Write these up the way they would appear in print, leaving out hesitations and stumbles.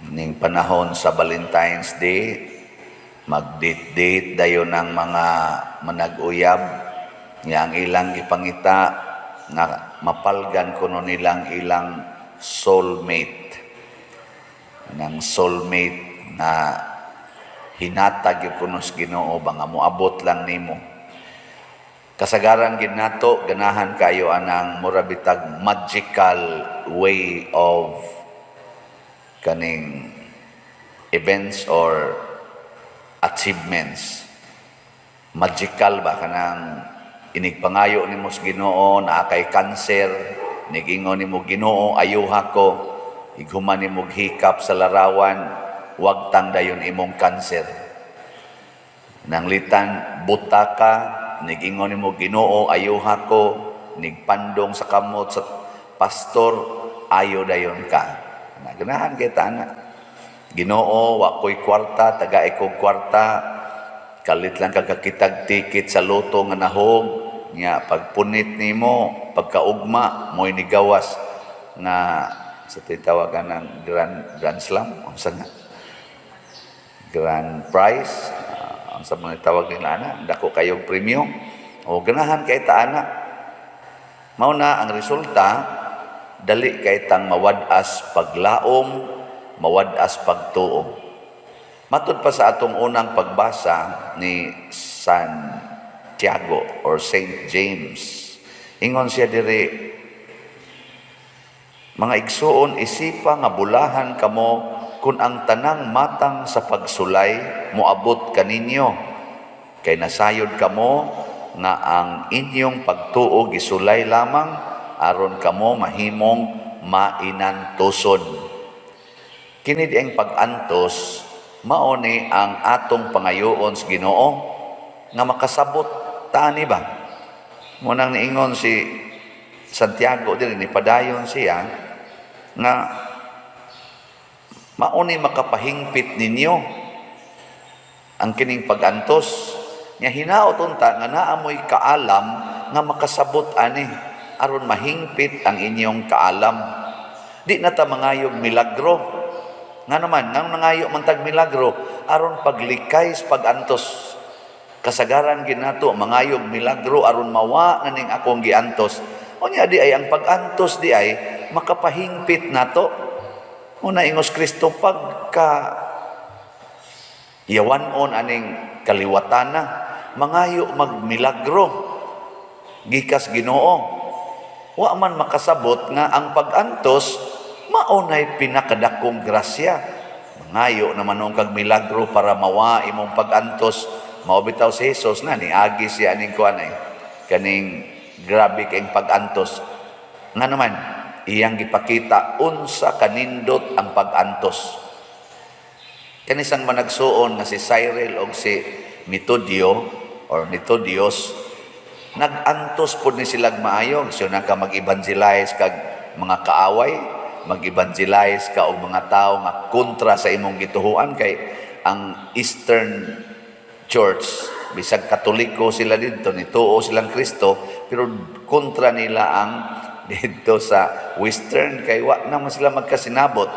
Ning panahon sa Valentine's Day, mag-date-date dayon ang mga manag-uyab nga ang ilang gipangita nga mapalgan kuno nilang ilang soulmate. Nang soulmate nga hinatag gyud kuno sa Ginoo ba nga moabot lang nimo. Kasagaran gid nato ganahan kayo anang mura bitag magical way of kaning events or achievements. Magical ba, kanang inigpangayo nimo sa Ginoo, naa kay cancer, nigingon nimo, "Ginoo, ayuha ko." Ighuman nimo hikap sa larawan, wagtang dayon imong cancer. Nanglitan buta ka, nigingon nimo, "Ginoo, ayuha ko." Nigpandong sa kamot sa pastor, ayo dayon ka. Ganahan kay ta ana. "Ginoo, wa ko'y kwarta, tagai kog kwarta." Kalit lang kagkakitag ticket sa lotto nga nahog, nya pagpunit nimo, pagkaugma, mo'y nigawas nga sa titawagan ng Grand Slam, unsa nga? Grand Prize, unsa man tawag nila ana, dako kayog premyo. O ganahan kay ta ana. Mao na ang resulta, dali kay tang mawad-as paglaom, mawad-as pagtuo. Matud pa sa atong unang pagbasa ni Santiago or Saint James. Ingon siya diri, "Mga igsuon, isipa nga bulahan kamo kung ang tanang matang sa pagsulay moabot kaninyo. Kay nasayod kamo nga ang inyong pagtuo gisulay lamang aron kamo mahimong mainantuson." Kini di ang pag-antos, mao ni ang atong pangayoon sa Ginoo nga makasabot ta ni ba. Mo nang niingon si Santiago diri, ni padayon siya nga mao ni makapahingpit ninyo ang kining pag-antos, nga hinaot unta nga naa moy kaalam nga makasabot ani aron mahingpit ang inyong kaalam. Di na ta mangayog milagro. Nga naman nang nangayo man tag milagro aron paglikay sa pag-antos? Kasagaran ginato mangayog milagro aron mawa na ning akong giantos. Unya di ay ang pag-antos di ay makapahingpit nato. Una ingos Kristo, pagka yawanon aning kaliwatana, mangayo magmilagro gikas Ginoo. Wa man makasabot nga ang pag-antos mao nay pinakadakong grasya. Mangayo naman nung kag milagro para mawa imong pag-antos. Mao bitaw si Jesus na niagi siya aning kuan ay kaning grabe kayong pag-antos. Nga naman iyang gipakita unsa kanindot ang pag-antos. Kanisang managsuon nga si Cyril og si Metodio or Methodius, nag-antos pod ni silag maayo. So na ka mag-evangelize kag mga kaaway, mag-evangelize ka og mga tao nga kontra sa imong gituhuan, kay ang Eastern Church, bisag Katoliko sila didto, nituo silang Kristo, pero kontra nila ang didto sa Western kay wa naman sila magkasinabot.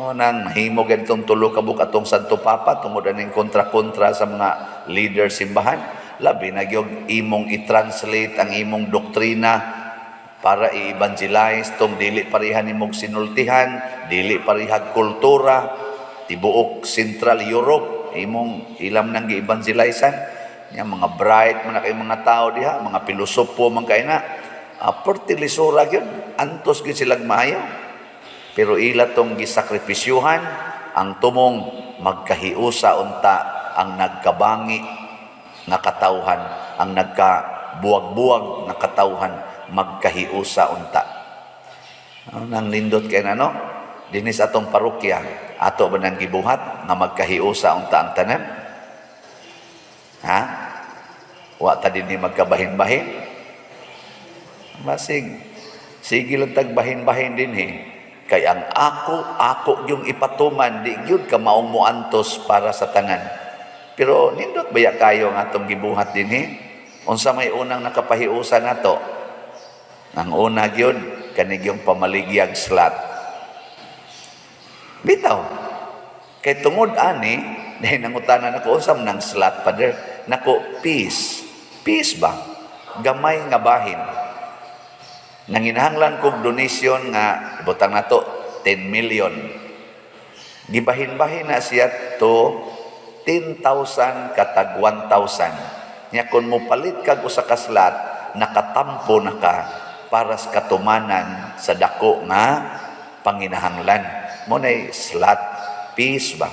O nang mahimo ganitong tulo ka buok atong Santo Papa tungod aning kontra-kontra sa mga leader simbahan. Labi na gyud imong i-translate ang imong doktrina para i-evangelize tong dili pareha nimong sinultihan, dili parehag kultura, tibuok Central Europe imong ilam nang gi-evangelizean. Nya mga bright man na kay mga tao diha, mga pilosopo man kay na. Perti lisura gyud, antos gyud silag maayo. Pero ila tong gisakripisyuhan ang tumong magkahiusa unta ang nagkabangi nga katawhan, ang nagkabuwag-buwag nga katawhan, magkahiusa unta. Ano nang nindot kay na, no? Dinis atong parokya, ato ba nang gibuhat nga magkahiusa unta ang tanan? Ha? Wa ta dinhi magkabahin-bahin? Basig sige lang tagbahin-bahin dinhi. Kay ang ako, ako yung ipatuman, di gyud ka maong muantos para sa tanan. Pero nindot baya kayo ang atong gibuhat dinhi? Unsa may unang nakapahiusa nato? Ang una gyud kani yung pamaligyag slot. Bitaw. Kay tungod ani, dahil nangutanan ako, unsa man ang slot, Father? Nako, piece. Piece ba? Gamay nga bahin. Nanginahanglan kog donation nga butang nato 10 million. Gibahin-bahin na siya to 10,000 katag 1,000. Nya kung mopalit kag usa ka slot, nakatampo na ka para sa katumanan sa dako nga panginahanglan. Mao nay slot, piece ba?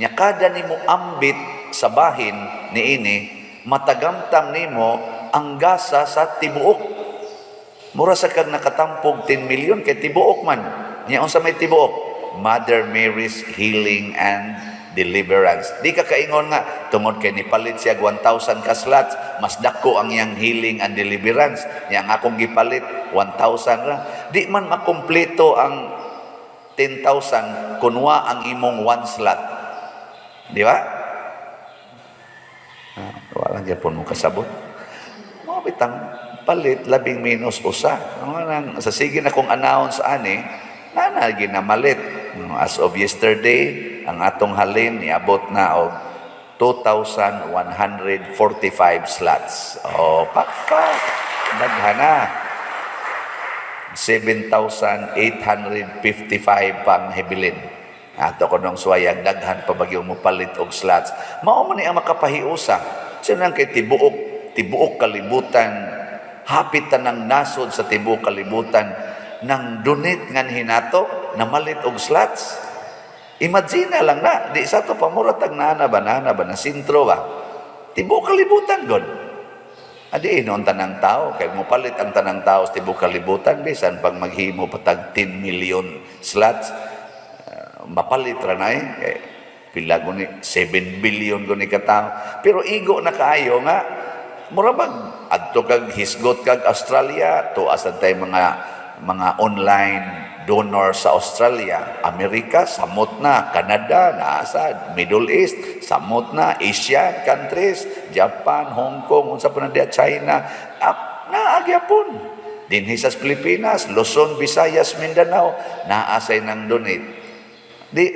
Nya kada nimo ambit sa bahin niini, matagamtam nimo ang gasa sa tibuok. Mura sa kag nakatampog 10 million kay tibuok man. Nya unsa may tibuok? Mother Mary's healing and deliverance. Di ka kaingon nga tungod kay nipalit siya 1,000 ka slots, mas dako ang iyang healing and deliverance. Nya ang akong gipalit 1,000 ra. Di man makumpleto ang 10,000 kunwa ang imong one slot. Di ba? Ah, wala gyapon mo kasabot. Mao bitang palit labing minus usa. Ano nang sa sige na kong announce ani, na ginamalit. As of yesterday, ang atong halin niabot na og 2,145 slots. Oh, pakpak. Daghan na. 7,855 pang hibilin. Ato ko nung suwayag, daghan pa bagyo mo palit og slots. Mao man ni ang makapahiusa. Sinang kay tibuok, tibuok kalibutan, hapit tanang nasod sa tibuok kalibutan, nang donate ngan hinato, namalit og slots. Imagine na lang na, di sa to pamura tag nana ba, nana ba, na sintro ba? Tibuok kalibutan god. Adi noon tanang tao, kay mopalit ang tanang tao sa tibuok kalibutan, bisan pag maghimo patag 10 million slots, mapalit ra na eh. Kay pila guni, 7 billion guni ka tao. Pero igo na kaayo nga, mura bag, adto kag hisgot kag Australia, tuas tay mga online donor sa Australia, Amerika, samot na, Canada, naasa, Middle East, samot na, Asian countries, Japan, Hong Kong, unsa pa na diya, China, naa gyapon. Dinhi sa Pilipinas, Luzon, Visayas, Mindanao, naasay nang donate. Di,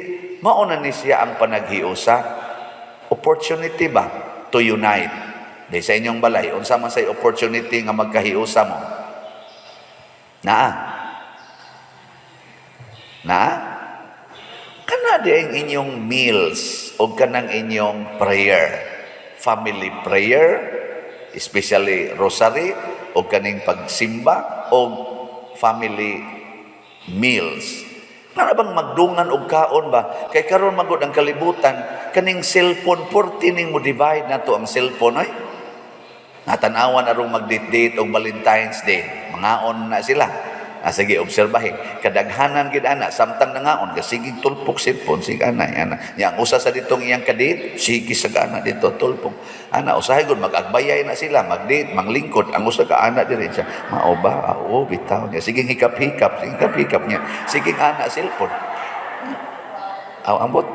mao na ni siya ang panaghiusa. Opportunity ba to unite? Di sa inyong balay, unsa man say opportunity nga magkahiusa mo? Naa. Na? Kana di ang inyong meals o kanang inyong prayer. Family prayer, especially rosary, o kaning pagsimba, o family meals. Nga bang magdungan og kaon ba? Kay karon magud ang kalibutan, kaning cellphone, porti ning mo divide nato ang cellphone, oy. Natanawan arong mag-date-date og Valentine's Day. Mangaon na sila. Ah, sige, obserbahin. Kadaghanan gid ana, samtang nangaon, kasi tulpok cellphone, sige ana, ana. Nya ang usa sa ditong iyang kadate, sige sa ana dito tulpok. Ana, usahay gud mag-agbayay na sila, mag-date, manglingkod. Ang usa ka ana diri siya. Mao ba? Ah, oo, bitaw niya. Sige hikap-hikap, sige hikap-hikap niya. Sige ana cellphone. Aw, ambot.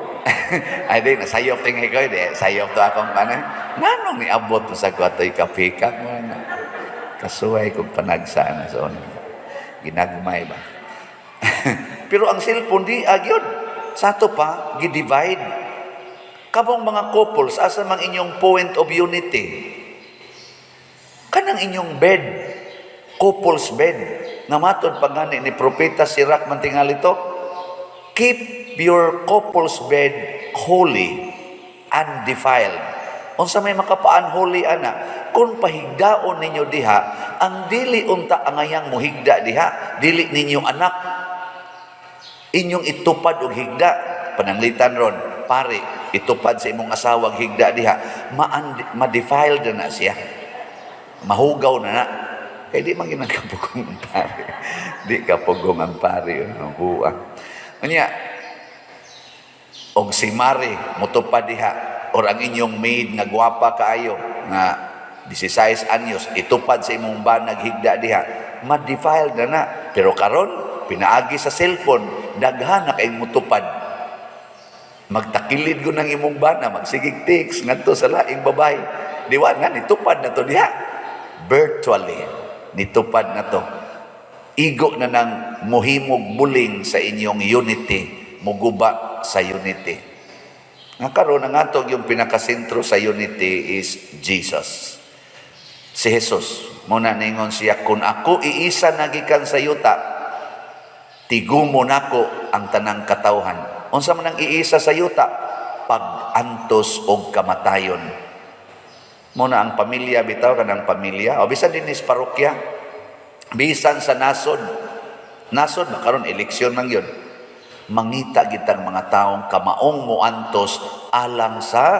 Ay di, nasayop ting hikoy, di. Sayop to akong ano. Nganong niabot mo sa kwato hikap-hikap mo na. Kasuway kong panagsa na so, ginagmay ba? Pero ang cellphone di agyod. Sa ato pa, gi-divide. Kamong mga couples, asa mang inyong point of unity? Kanang inyong bed, couples bed. Nga matod pa gani ni Propeta Sirach man tingali to, keep your couple's bed holy, undefiled. Unsa may makapaan-holy ana? Kung pahigdaon ninyo diha, ang dili unta angayang muhigda diha, dili ninyo anak. Inyong itupad og higda. Pananglitan ron, pare, itupad sa imong asawa higda diha, ma-defiled na na siya. Mahugaw na na. Kay di man ginagkapugong ang pare. Di kapugong ang pare. Ang huwa. Unya, og si Mari, mutupad diha, or ang inyong maid nga gwapa kaayo, nga 16 anyos, itupad sa imong banag higda diha, ma-defiled na na. Pero karon pinaagi sa cellphone, daghan na kayong mutupad. Magtakilid ko ng imong bana, magsigig text ngadto sa laing babae. Di wa nga nitupad na to diha. Virtually, nitupad na to. Igo na nang muhimog buling sa inyong unity, muguba sa unity. Nga karon ang ato yung pinakasentro sa unity is Jesus. Si Jesus. Muna ningon siya, "Kung ako iisa nagikan sa yuta, tigumo nako ang tanang katawhan." Unsa man ang iisa sa yuta? Pag-antos og kamatayon. Muna ang pamilya bitaw, kanang pamilya o bisan dinhi sa parokya, bisan sa nasod. Nasod ba karon, eleksyon man yun. Mangita gitang mga taong kamaong moantos alang sa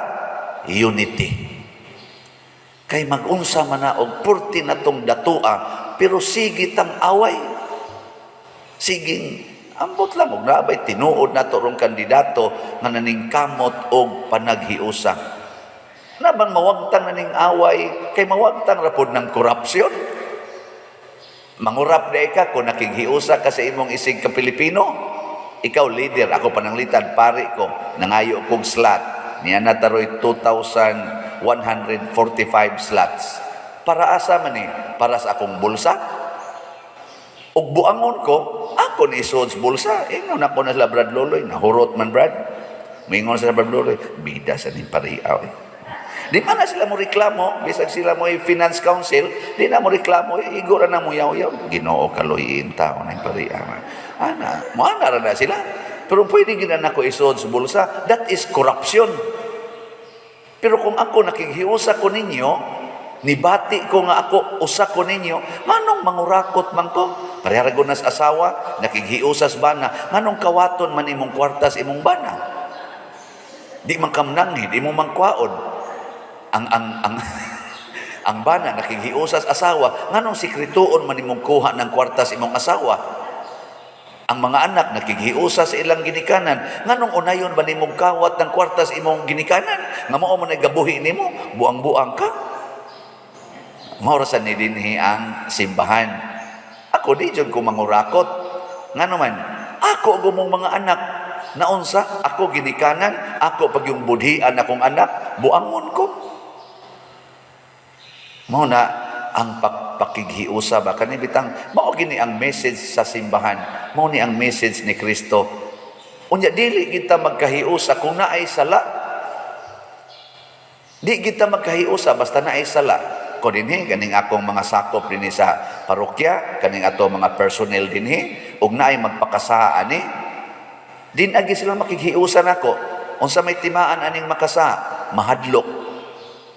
unity. Kay mag-unsa man na og purti na tong datua, pero sige tang away. Siging ambot lang og naabay tinuod nato rong kandidato nga naningkamot og panaghiusa. Naman mawagtang na ning away kay mawagtang ra pod ng korupsyon. Mangurap di ka kung nakighiusa ka sa imong isig ka Pilipino. Ikaw leader, ako pananglitan pari ko, nangayo kog slot. Niya na taroy 2,145 slots. Para asa man ni? Para sa akong bulsa? Ug buangon ko, ako ni isuod sa bulsa. Ingon ako na sila, "Brad Loloy, nahurot man, Brad." Mingon sila, "Brad Loloy, bida sa ning pariaw eh." Di man na sila mo reklamo, bisag sila mo finance council, di na mo reklamo, igo ra na mo yaw-yaw. "Ginoo, kaluyin tao ng pariaw." Ana, mo ana ra na sila. Pero pwede gid na ko isuod sa bulsa, that is corruption. Pero kung ako nakighiusa ko ninyo, nibati ko nga ako usa ko ninyo, nganong mangurakot man ko? Pareha ra nas asawa, nakighiusas bana, nganong kawaton man imong kwartas imong bana? Di man kamnanghi, di mo man kwaon. Ang bana nakighiusas asawa, nganong sikretuon man imong kuha ng kwartas imong asawa? Ang mga anak nakighiusa sa ilang ginikanan, nganong unayon ba nimong kawat ng kwartas imong ginikanan? Nga mao man gabuhi nimo, buang-buang ka. Mao ra sa ni dinhi ang simbahan. Ako di jud ko mangurakot. Ngano man, ako gumong mga anak naunsa, ako ginikanan, ako pag yung budhian akong anak, buangon ko. Mao na ang pakighiusa ba kani bitang mao gini ang message sa simbahan, mao ni ang message ni Kristo. Unya dili kita magkahiusa kung naay sala. Di kita magkahiusa basta naay sala. Ko dinhi kaning akong mga sakop dinhi sa parokya, kaning ato mga personnel dinhi, ug naay magpakasa ani, din agi sila makighiusa nako. Unsa may timaan aning makasa, mahadlok.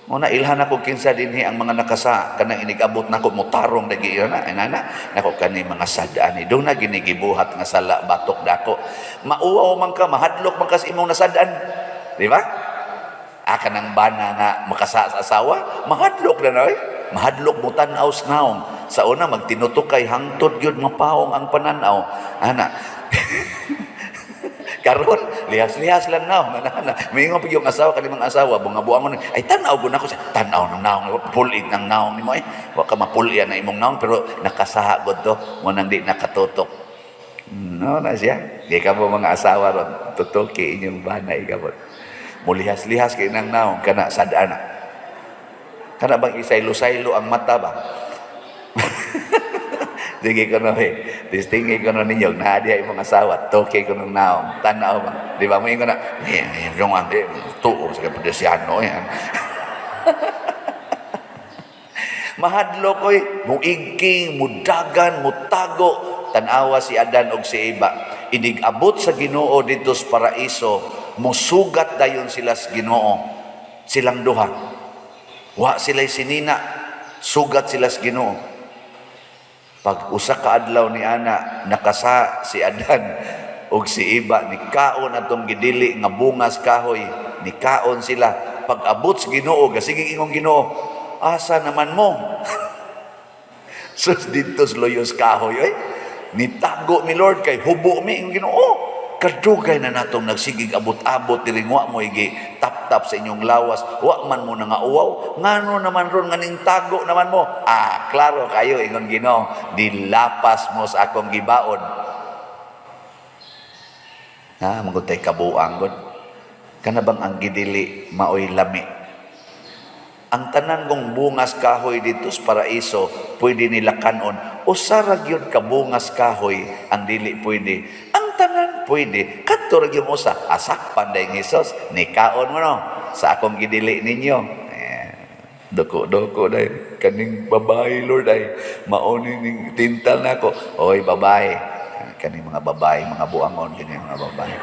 Mo na ilhan ako kinsa dinhi ang mga nakasa kanang inigabot nako motarong lagi na inana nako kani mga sad-an ni do na ginigibuhat nga sala batok dako. Mauwaw man ka, mahadlok man ka sa imong nasad-an, di ba? Ah, kanang bana nga makasa sa asawa, mahadlok na na oy. Mahadlok mo tan-aw sa naong. Sa una magtinutukay, hangtod gyud mapaong ang pananaw ana. Karon lihas-lihas lang naong ana. Mingon pag yung asawa kani mga asawa bunga-buangon ay tan-aw gud nako sa tan-aw ng naong, pulit ng naong nimo eh. Wa ka mapulian na imong naong, pero nakasaha gud to mo nang di nakatutok. No na siya. Di ka mo mga asawa ron tutuki inyong banay ka. Mulihas-lihas kay nang naong kana sad-ana. Kana bang isaylo-saylo ang mata ba? Sige ko no eh. Tistingi ko no ninyo, naa diha imong asawa, toke ko nung naong, tanaw ba? Di ba mo ingon na, eh, yung ang tuo sa kapedesyano yan. Mahadlok koy, muigking, mudagan, mutago, tanawa si Adan og si Eva. Inig-abot sa Ginoo dito sa paraiso, musugat dayon sila sa Ginoo. Silang duha. Wa sila'y sinina, sugat sila sa Ginoo. Pag usa ka adlaw ni ana, nakasa si Adan og si Eva, ni kaon atong gidili nga bungas kahoy, ni kaon sila. Pag abot sa Ginoo, gasigig ingong Ginoo, "Asa naman mo?" "Sus, dito sa luyos kahoy oy. Nitago mi, Lord, kay hubo mi." Ingong Ginoo, "Kadugay na natong nagsigig abot-abot diri, wa mo igi tap-tap sa inyong lawas, wa man mo nga uwaw, ngano naman ron nga ning tago naman mo?" "Ah, klaro kayo," ingon Ginoo, "dilapas mo sa akong gibaon." Ha, magutay kabuang god. Kana bang ang gidili maoy lami? Ang tanan kong bungas kahoy dito sa paraiso pwede nila kanon. Usa ra gyud ka bungas kahoy ang dili pwede. Ang tanan Tanan pwede. Kadto ra gyud mo sa asakpan dayong Hesus, nikaon mo no sa akong gidili ninyo. Eh, doko-doko day kaning babae, Lord, ay mao ning tintal nako. Oy babae, kaning mga babae, mga buangon kini mga babae.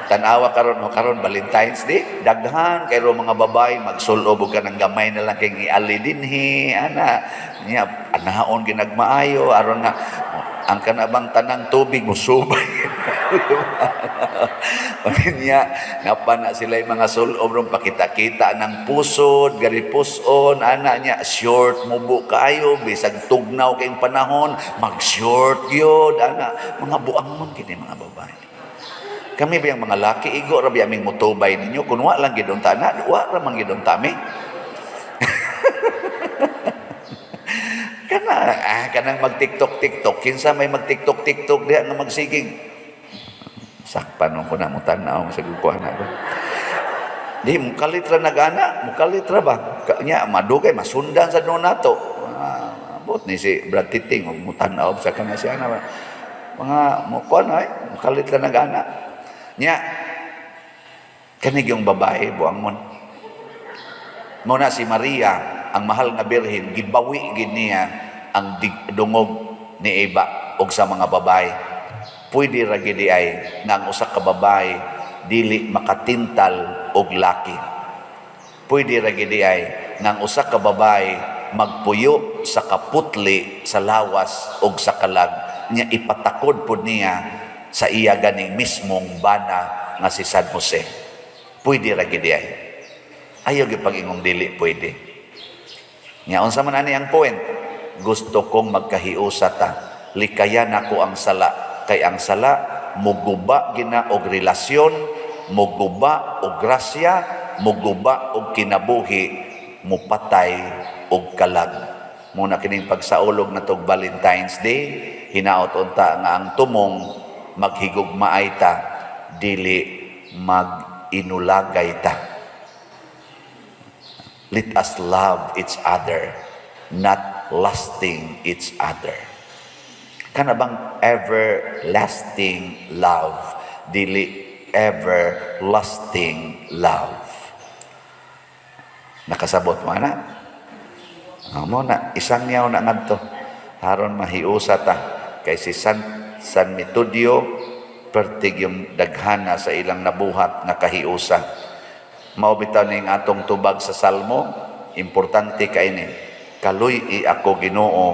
Tan-awa karon, no, karon Valentine's Day, daghan kay ro mga babae magsulob og kanang gamay na lang kay iali dinhi ana niya, anaon ginagmaayo aron nga ang kanabang tanang tubig musubay. Niya napa na sila yung mga sulob ron, pakita-kita ng pusod, gari puson ana niya, short mubo kaayo bisag tugnaw kayong panahon, mag-short gyud ana. Mga buangon kini mga babae. Kami ba yung mga laki, igo ra ba aming mutubay ninyo? Kung wa lang gid unta na, wa ra man gid unta mi. Kana kanang mag-TikTok TikTok, kinsa may mag-TikTok TikTok diha nga magsigig. Sakpan ko na mo tan-aw sa kuan na ko. Di mukalit ra nagana, mukalit ra ba? Nya madugay masundan sa doon nato. Bot ni si Brad Titing og mutan-aw sa kana siya na. Mga mo kuan ay, mukalit ra nagana. Nya kanig yung babae buang mon. Mo na si Maria, ang mahal nga birhen, gibawi gid niya ang dungog ni Eva og sa mga babae. Pwede ra gid ay nga ang usa ka babae dili makatintal og laki. Pwede ra gid ay nga ang usa ka babae magpuyo sa kaputli sa lawas og sa kalag niya, ipatakod pud niya sa iya ganing mismong bana nga si San Jose. Pwede ra gid ay. Ayaw gyud pag-ingong dili pwede. Nya unsa man ani ang point? Gusto kong magkahiusa ta. Likayan ako ang sala, kay ang sala muguba gina og relasyon, muguba og grasya, muguba og kinabuhi, mupatay og kalag. Muna kining pagsaulog natog Valentine's Day, hinaot unta nga ang tumong maghigugmaay ta, dili mag-inulagay ta. Let us love each other, not lusting each other. Kana bang everlasting love, dili everlasting love. Nakasabot mo na? Mo na, isang niyaw na ngadto. Haron mahiusa ta kay si San Metodio pertig yung daghana sa ilang nabuhat nga kahiusa. Mao bitaw ning atong tubag sa Salmo, importante kay ni. Kaluy-i ako Ginoo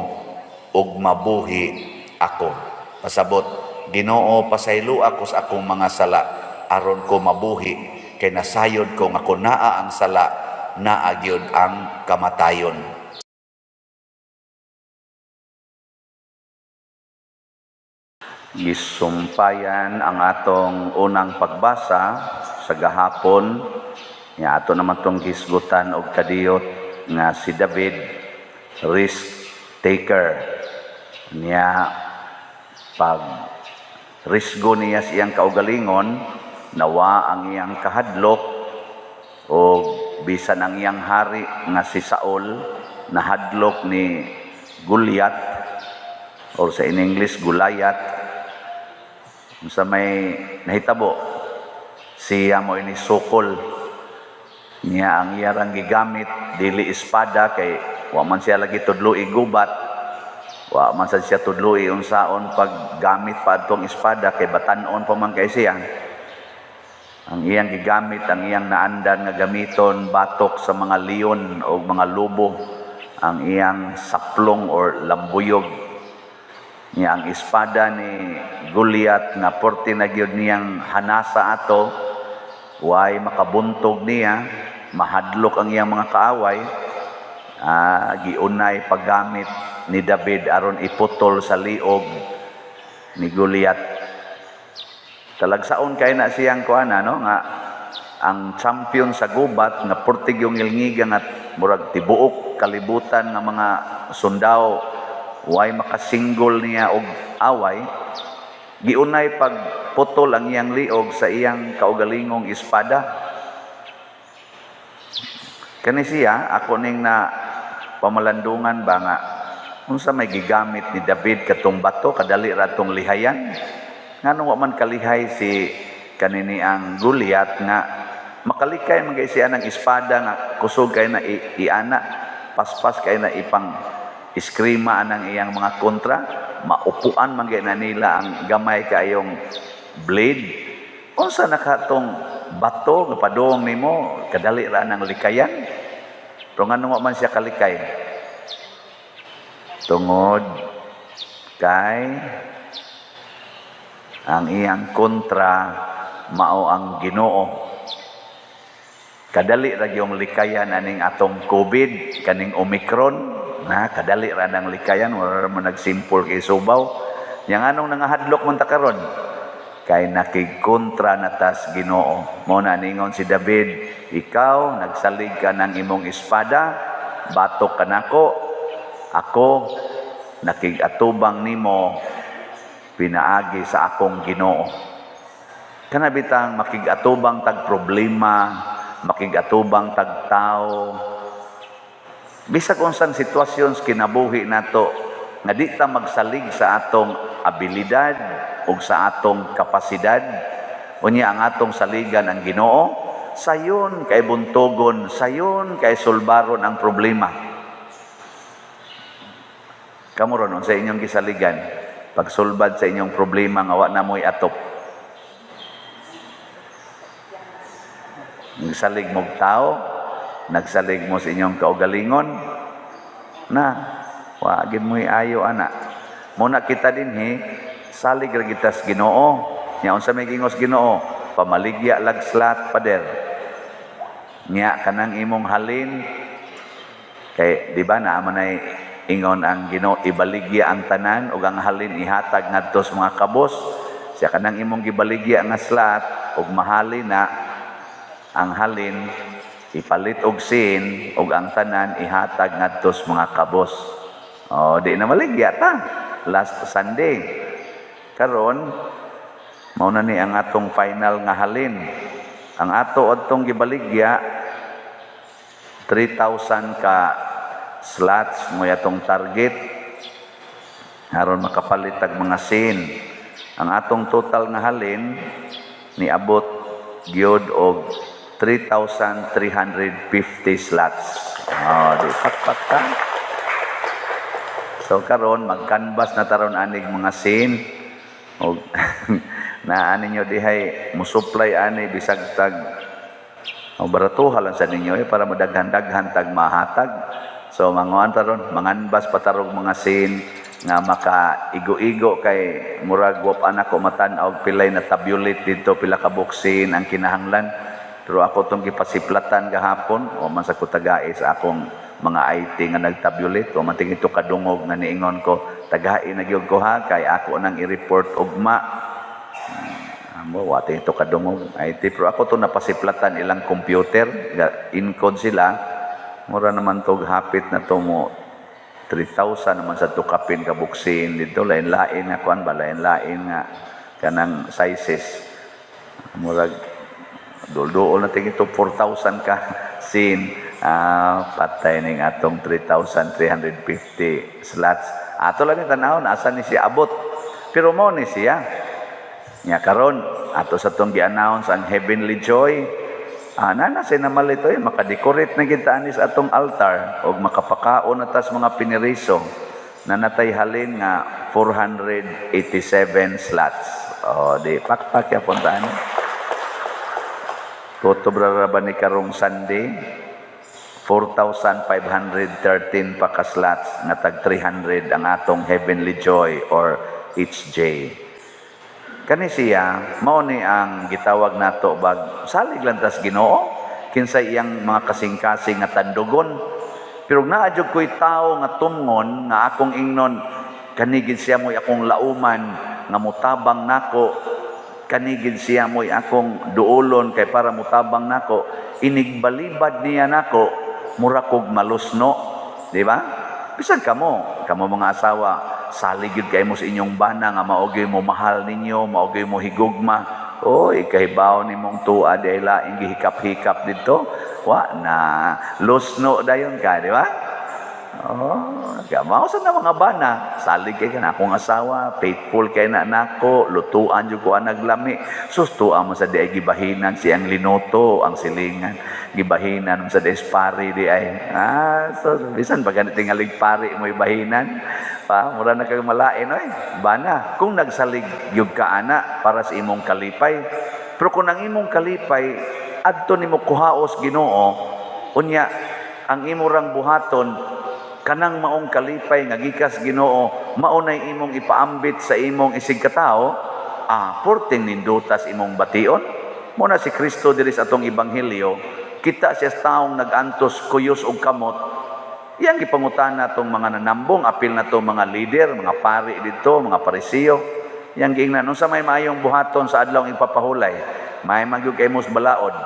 ug mabuhi ako. Pasabot, Ginoo, pasaylo ako sa akong mga sala aron ko mabuhi, kay nasayod ko nga kun naa ang sala, naa gyud ang kamatayon. Gisumpayan ang atong unang pagbasa sa gahapon. Nga ato naman tong gisgutan og kadiyot nga si David, risk taker. Niya pag risgo niya sa iyang kaugalingon, nawa ang iyang kahadlok o bisan ang iyang hari nga si Saul nahadlok ni Goliath, or sa in English Goliath. Sa may nahitabo, siya mo ini sukol niya ang iyarang gigamit dili espada, kay wa man siya lagi tudloi gubat, wa man sad siya tudloi unsaon paggamit pa adtong espada, kay batan-on pa man kay siya. Ang iyang gigamit, ang iyang naandan nga gamiton batok sa mga leon o mga lobo, ang iyang saplong or lambuyog. Niya ang espada ni Goliath nga porte na gyud niyang hanasa ato, way makabuntog niya, mahadlok ang iyang mga kaaway. Giunay paggamit ni David aron iputol sa liog ni Goliath. Talagsaon kay na siyang kuana, no, nga ang champion sa gubat nga porte yung ngilngiga nga murag tibuok kalibutan nga mga sundao, way makasinggol niya og away. Giunay pagputol ang iyang liog sa iyang kaugalingong espada. Kani siya, ako ning na pamalandungan ba nga unsa may gigamit ni David katong bato, kadali ra tong lihayan. Nganong wa man kalihay si kanini ang Goliath nga makalikay man kay siya ng espada nga kusog kay na iana, paspas kay na ipang iskrima anang iyang mga kontra, maupuan man kay na nila ang gamay kayong blade? Unsa na katong bato nga padung nimo, kadali ra nang likayan? Pero nganong wa man siya kalikay? Tungod kay ang iyang kontra mao ang Ginoo. Kadali ra gyung likayan aning atong COVID, kaning Omicron, na kadali ra nang likayan, wala ra man nagsimple kay subaw. Yang anong nangahadlok man ta karon? Kay nakigkontra na tas Ginoo. Mo na ningon si David, "Ikaw nagsalig ka ng imong espada, batok ka nako, ako nakig-atubang nimo pinaagi sa akong Ginoo." Kana bitang makig-atubang tag problema, makig-atubang tag tao, bisag unsang sitwasyon sa kinabuhi nato nga di ta magsalig sa atong abilidad ug sa atong kapasidad, unya ang atong saligan ang Ginoo, sayon kay buntogon, sayon kay sulbaron ang problema. Kamo ron, unsa inyong gisaligan pagsulbad sa inyong problema nga wa na mo'y atop? Nagsalig mog tao, nagsalig mo sa inyong kaugalingon, na wa gid mo'y ayo ana. Muna kita dinhi, salig ra kita sa Ginoo. Nya unsa may gingos Ginoo? "Pamaligya lag slot, pader." Nya kanang imong halin kay di ba naa man ay ingon ang Ginoo, ibaligya ang tanan ug ang halin ihatag ngadto sa mga kabos. Siya kanang imong gibaligya nga slot ug mahalin na ang halin, ipalit og sin ug ang tanan ihatag ngadto sa mga kabos. Oh, di na maligya ta last Sunday. Karon mao na ni ang atong final nga halin. Ang ato adtong gibaligya 3,000 ka slots mo atong target aron makapalit tag mga sin. Ang atong total nga halin niabot gyud og 3,350 slots. Oh, di pakpak ta. So karon magkanbas na taron anig mga sin og naa ninyo dihay musupply ani bisag tag o baratuha lang sa ninyo eh, para madaghan-daghan tag mahatag. So manguan taron, manganbas patarog mga sin nga maka igo-igo kay murag wa pa anak ko matan-aw pilay na tabulate dito, pila ka buksin ang kinahanglan. Pero ako tong gipasiplatan gahapon o man sa kutagae sa akong mga IT nga nagtabulate o man tingin ito kadungog nga niingon ko, "Tagae na gyud ko ha, kay ako nang i-report ugma." Amo wa ito kadungog IT, pero ako to napasiplatan ilang computer, encode sila. Mura naman tog hapit na to mo 3,000 naman sa tukapin ka buksin dito, lain-lain nga kuan ba, lain-lain nga kanang sizes. Murag dulduol na tingin to 4,000 ka sin. Ah, patay ning atong 3,350 slots. Ato lang yung tanawon asa ni siya abot, pero mo ni siya. Nya karon ato sa tong gi-announce ang Heavenly Joy. Ah, nana say namalito eh, makadecorate na gid ta ani sa atong altar og makapakaon na tas mga piniriso na natay halin nga 487 slots. Oh, di pakpak ya punta ani. Tutob ra ba ni karong Sunday, 4,513 pa ka slots nga tag 300 ang atong Heavenly Joy or HJ. Kani siya, mao ni ang gitawag nato bag salig lang tas Ginoo, kinsay iyang mga kasing-kasing nga tandugon. Pero naa jud ko'y tawo nga tumngon nga akong ingnon, "Kanigid siya mo'y akong lauman nga mutabang nako, kanigid siya mo'y akong duolon kay para mutabang nako, inigbalibad niya nako, mura kog malusno," di ba? Bisan kamo, kamo mga asawa, salig gyud kay mo sa inyong bana nga mao gyud mo mahal ninyo, mao gyud mo higugma. Oy, kahibaw nimong tuwa di laing gihikap-hikap dito. Wa na lusno dayon ka, di ba? Oh, kaya mao sa na mga bana, salig kay kana akong asawa, faithful kay na nako, lutuan jud ko anag lami. Sus, tuwa mo sa diay gibahinan siyang linuto ang silingan. Gibahinan mo sa diay pari di ay. Ah, so bisan pa ganit tingalig pari mo ibahinan. Pa, mura na kag malain oy. Bana, kung nagsalig gyud ka ana para sa imong kalipay. Pero kung ang imong kalipay adto nimo kuhaos Ginoo, unya ang imo rang buhaton kanang maong kalipay nga gikas Ginoo, mao nay imong ipaambit sa imong isig katao, ah, porting nindutas imong bation. Mo na si Kristo diri sa atong ebanghelyo, kita siya sa taong nagantos kuyos og kamot. Iyang gipangutana tong mga nanambong, apil na to mga leader, mga pari dito, mga Parisiyo. Iyang giingnan, unsa may maayong buhaton sa adlaw ipapahulay? May magyud kay mos balaod.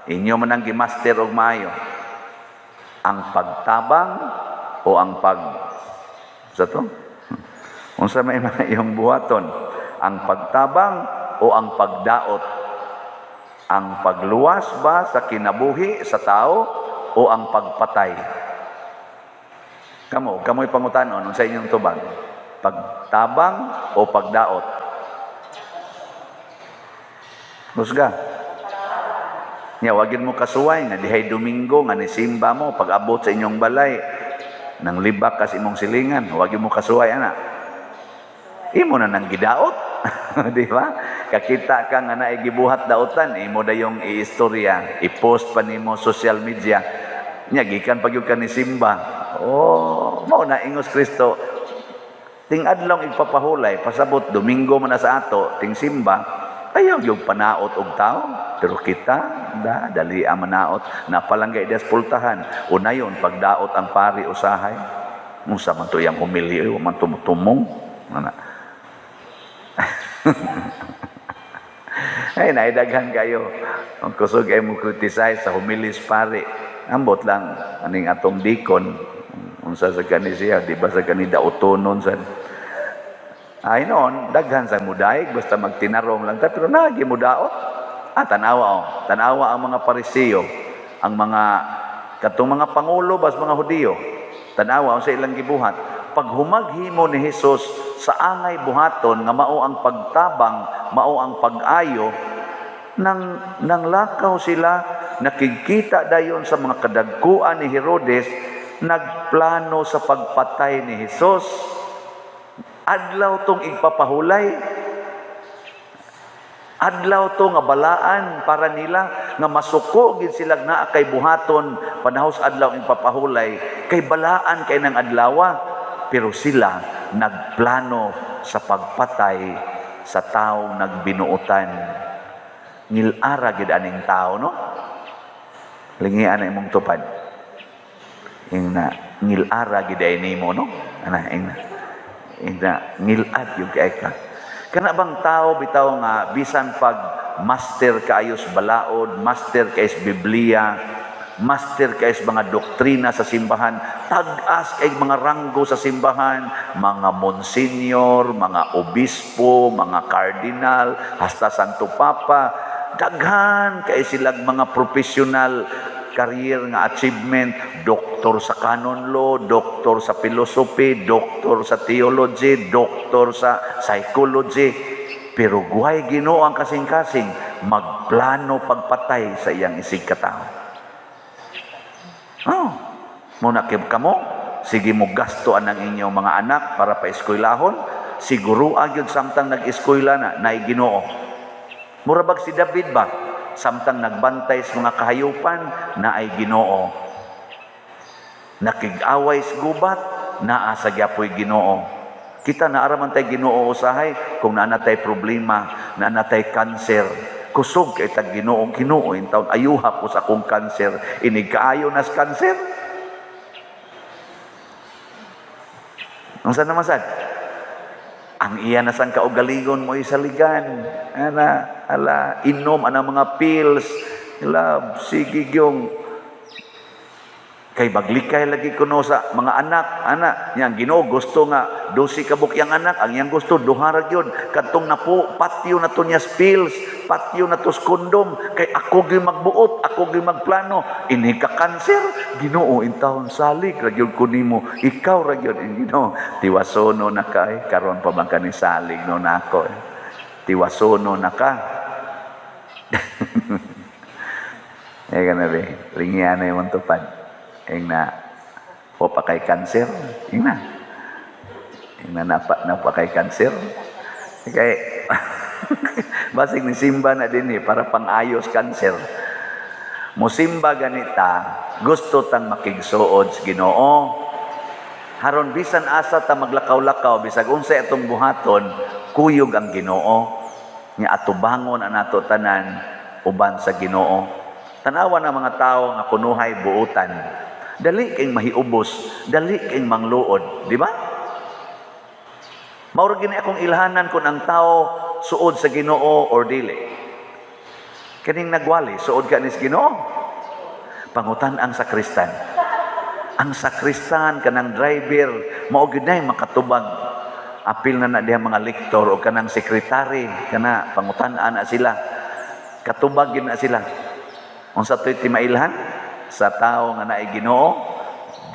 Inyo man ang gimaster og maayo. Ang pagtabang o ang pag sa to? Unsa may maayong buhaton? Ang pagtabang o ang pagdaot? Ang pagluwas ba sa kinabuhi sa tao o ang pagpatay? Kamo, kamo'y pangutanon unsa inyong tubag? Pagtabang o pagdaot? Husga. Nya wagin mo kasuway nga dihay Domingo nga nisimba mo, pag abot sa inyong balay nang libak ka sa imong silingan, wagin mo kasuway ana. Imo na nang gidaot. Di ba? Kakita ka nga naay gibuhat daotan, imo dayong iistorya, i-post pa nimo social media. Nya gikan pa gyud ka ni simba. Oh, mao na ingos Kristo. Ting adlaw igpapahulay, pasabot Domingo man na sa ato, ting simba, ayaw yung panaot og tao. Pero kita, da, dali ang manaot, napalanggay das pultahan. Unayon, pagdaot ang pari usahay. Unsa man to iyang humilyo, man tumutumong. Ana. Ay, naidaghan kayo. Ang kusog ay mo criticize sa humilis pare. Ambot lang, aning atong deacon, unsa sa kani siya, di ba sa kani dautonon sa. Ay noon, daghan sa mudaig, basta magtinarong lang ta, pero nagi mudaot. Ah, tanawa oh. Tanawa ang mga Parisiyo, ang mga katong mga pangulo bas mga Hudiyo. Tanawa sa ilang gibuhat. Paghumaghimo ni Hesus sa angay buhaton nga mao ang pagtabang, mao ang pag-ayo, nang nanglakaw sila, nakikita dayon sa mga kadagkuan ni Herodes, nagplano sa pagpatay ni Hesus. Adlaw tong igpapahulay. Adlaw to nga balaan para nila nga masuko gid sila naa kay buhaton panahos adlaw igpapahulay kay balaan kay nang adlawa, pero sila nagplano sa pagpatay sa taong nagbinuotan. Ngilara gid aning tao, no? Lingian na imong tupad. Ingna ngilara gid ay nimo, no? Ana, ingna. Ingna ngilad yung kay ka. Kana bang tao bitaw nga bisan pag master kaayos balaod, master kaayos Biblia, master kaayos mga doktrina sa simbahan, tag-as kay mga ranggo sa simbahan, mga monsenyor, mga obispo, mga kardinal, hasta Santo Papa, daghan kay silang mga professional career nga achievement, doktor sa canon law, doktor sa philosophy, doktor sa theology, doktor sa psychology. Pero guhay Ginoo ang kasing-kasing magplano pagpatay sa iyang isig katao. Oh, muna kib kamo, sige mo gasto ang inyong mga anak para pa eskwelahon, siguro gyud samtang nag-eskwela na naay Ginoo. Mura bag si David ba? Samtang nagbantay sa mga kahayupan, naay Ginoo. Nakig-away sa gubat, naa sa gyapoy Ginoo. Kita naara man tay Ginoo usahay kung naa na tay problema, naa na tay kanser. Kusog kay tag Ginoo, Ginoo in taon ayuha ko sa akong kanser, inig kaayo nas kanser. Unsa naman sad? Ang iya na sang kaugalingon mo isaligan. Ana, ala, inom ana mga pills. Love, sige gyong. Kay baglikay lagi kuno sa mga anak, ana, yang Ginoo gusto nga 12 ka buok yang anak, ang iyang gusto duha ra gyud. Kadtong napo patyo na to niya pills, patyo na to kondom, kay ako gyud magbuot, ako gyud magplano. Ini ka kanser, Ginoo, intawon salig ra gyud ko nimo. Ikaw ra gyud ang Ginoo. Tiwasono na kay karon pa man kani salig no nako. Tiwasono na ka. Eh kana be, ringian na imong tupad. Ing na o pa kay kanser, ing na. Ing na napa na pa kay kanser. Kay basig ni simba na din eh, para pang-ayos kanser. Musimba ganita, gusto tang makigsuod sa Ginoo. Haron bisan asa ta maglakaw-lakaw, bisag unsay atong buhaton, kuyog ang Ginoo. Nya atubangon ang ato tanan uban sa Ginoo. Tanawa na mga tao nga kunuhay buutan. Dali kay mahiubos, dali kay mangluod, di ba? Mao ra gini akong ilhanan kung ang tao suod sa Ginoo or dili. Kaning nagwali, suod ka ni sa Ginoo. Pangutan ang sakristan. Ang sakristan kanang driver mao gyud nay makatubag. Apil na na diha mga lektor o kanang sekretary kana pangutan-an na sila. Katubag gyud na sila. Unsa to'y timailhan sa tao nga naay Ginoo,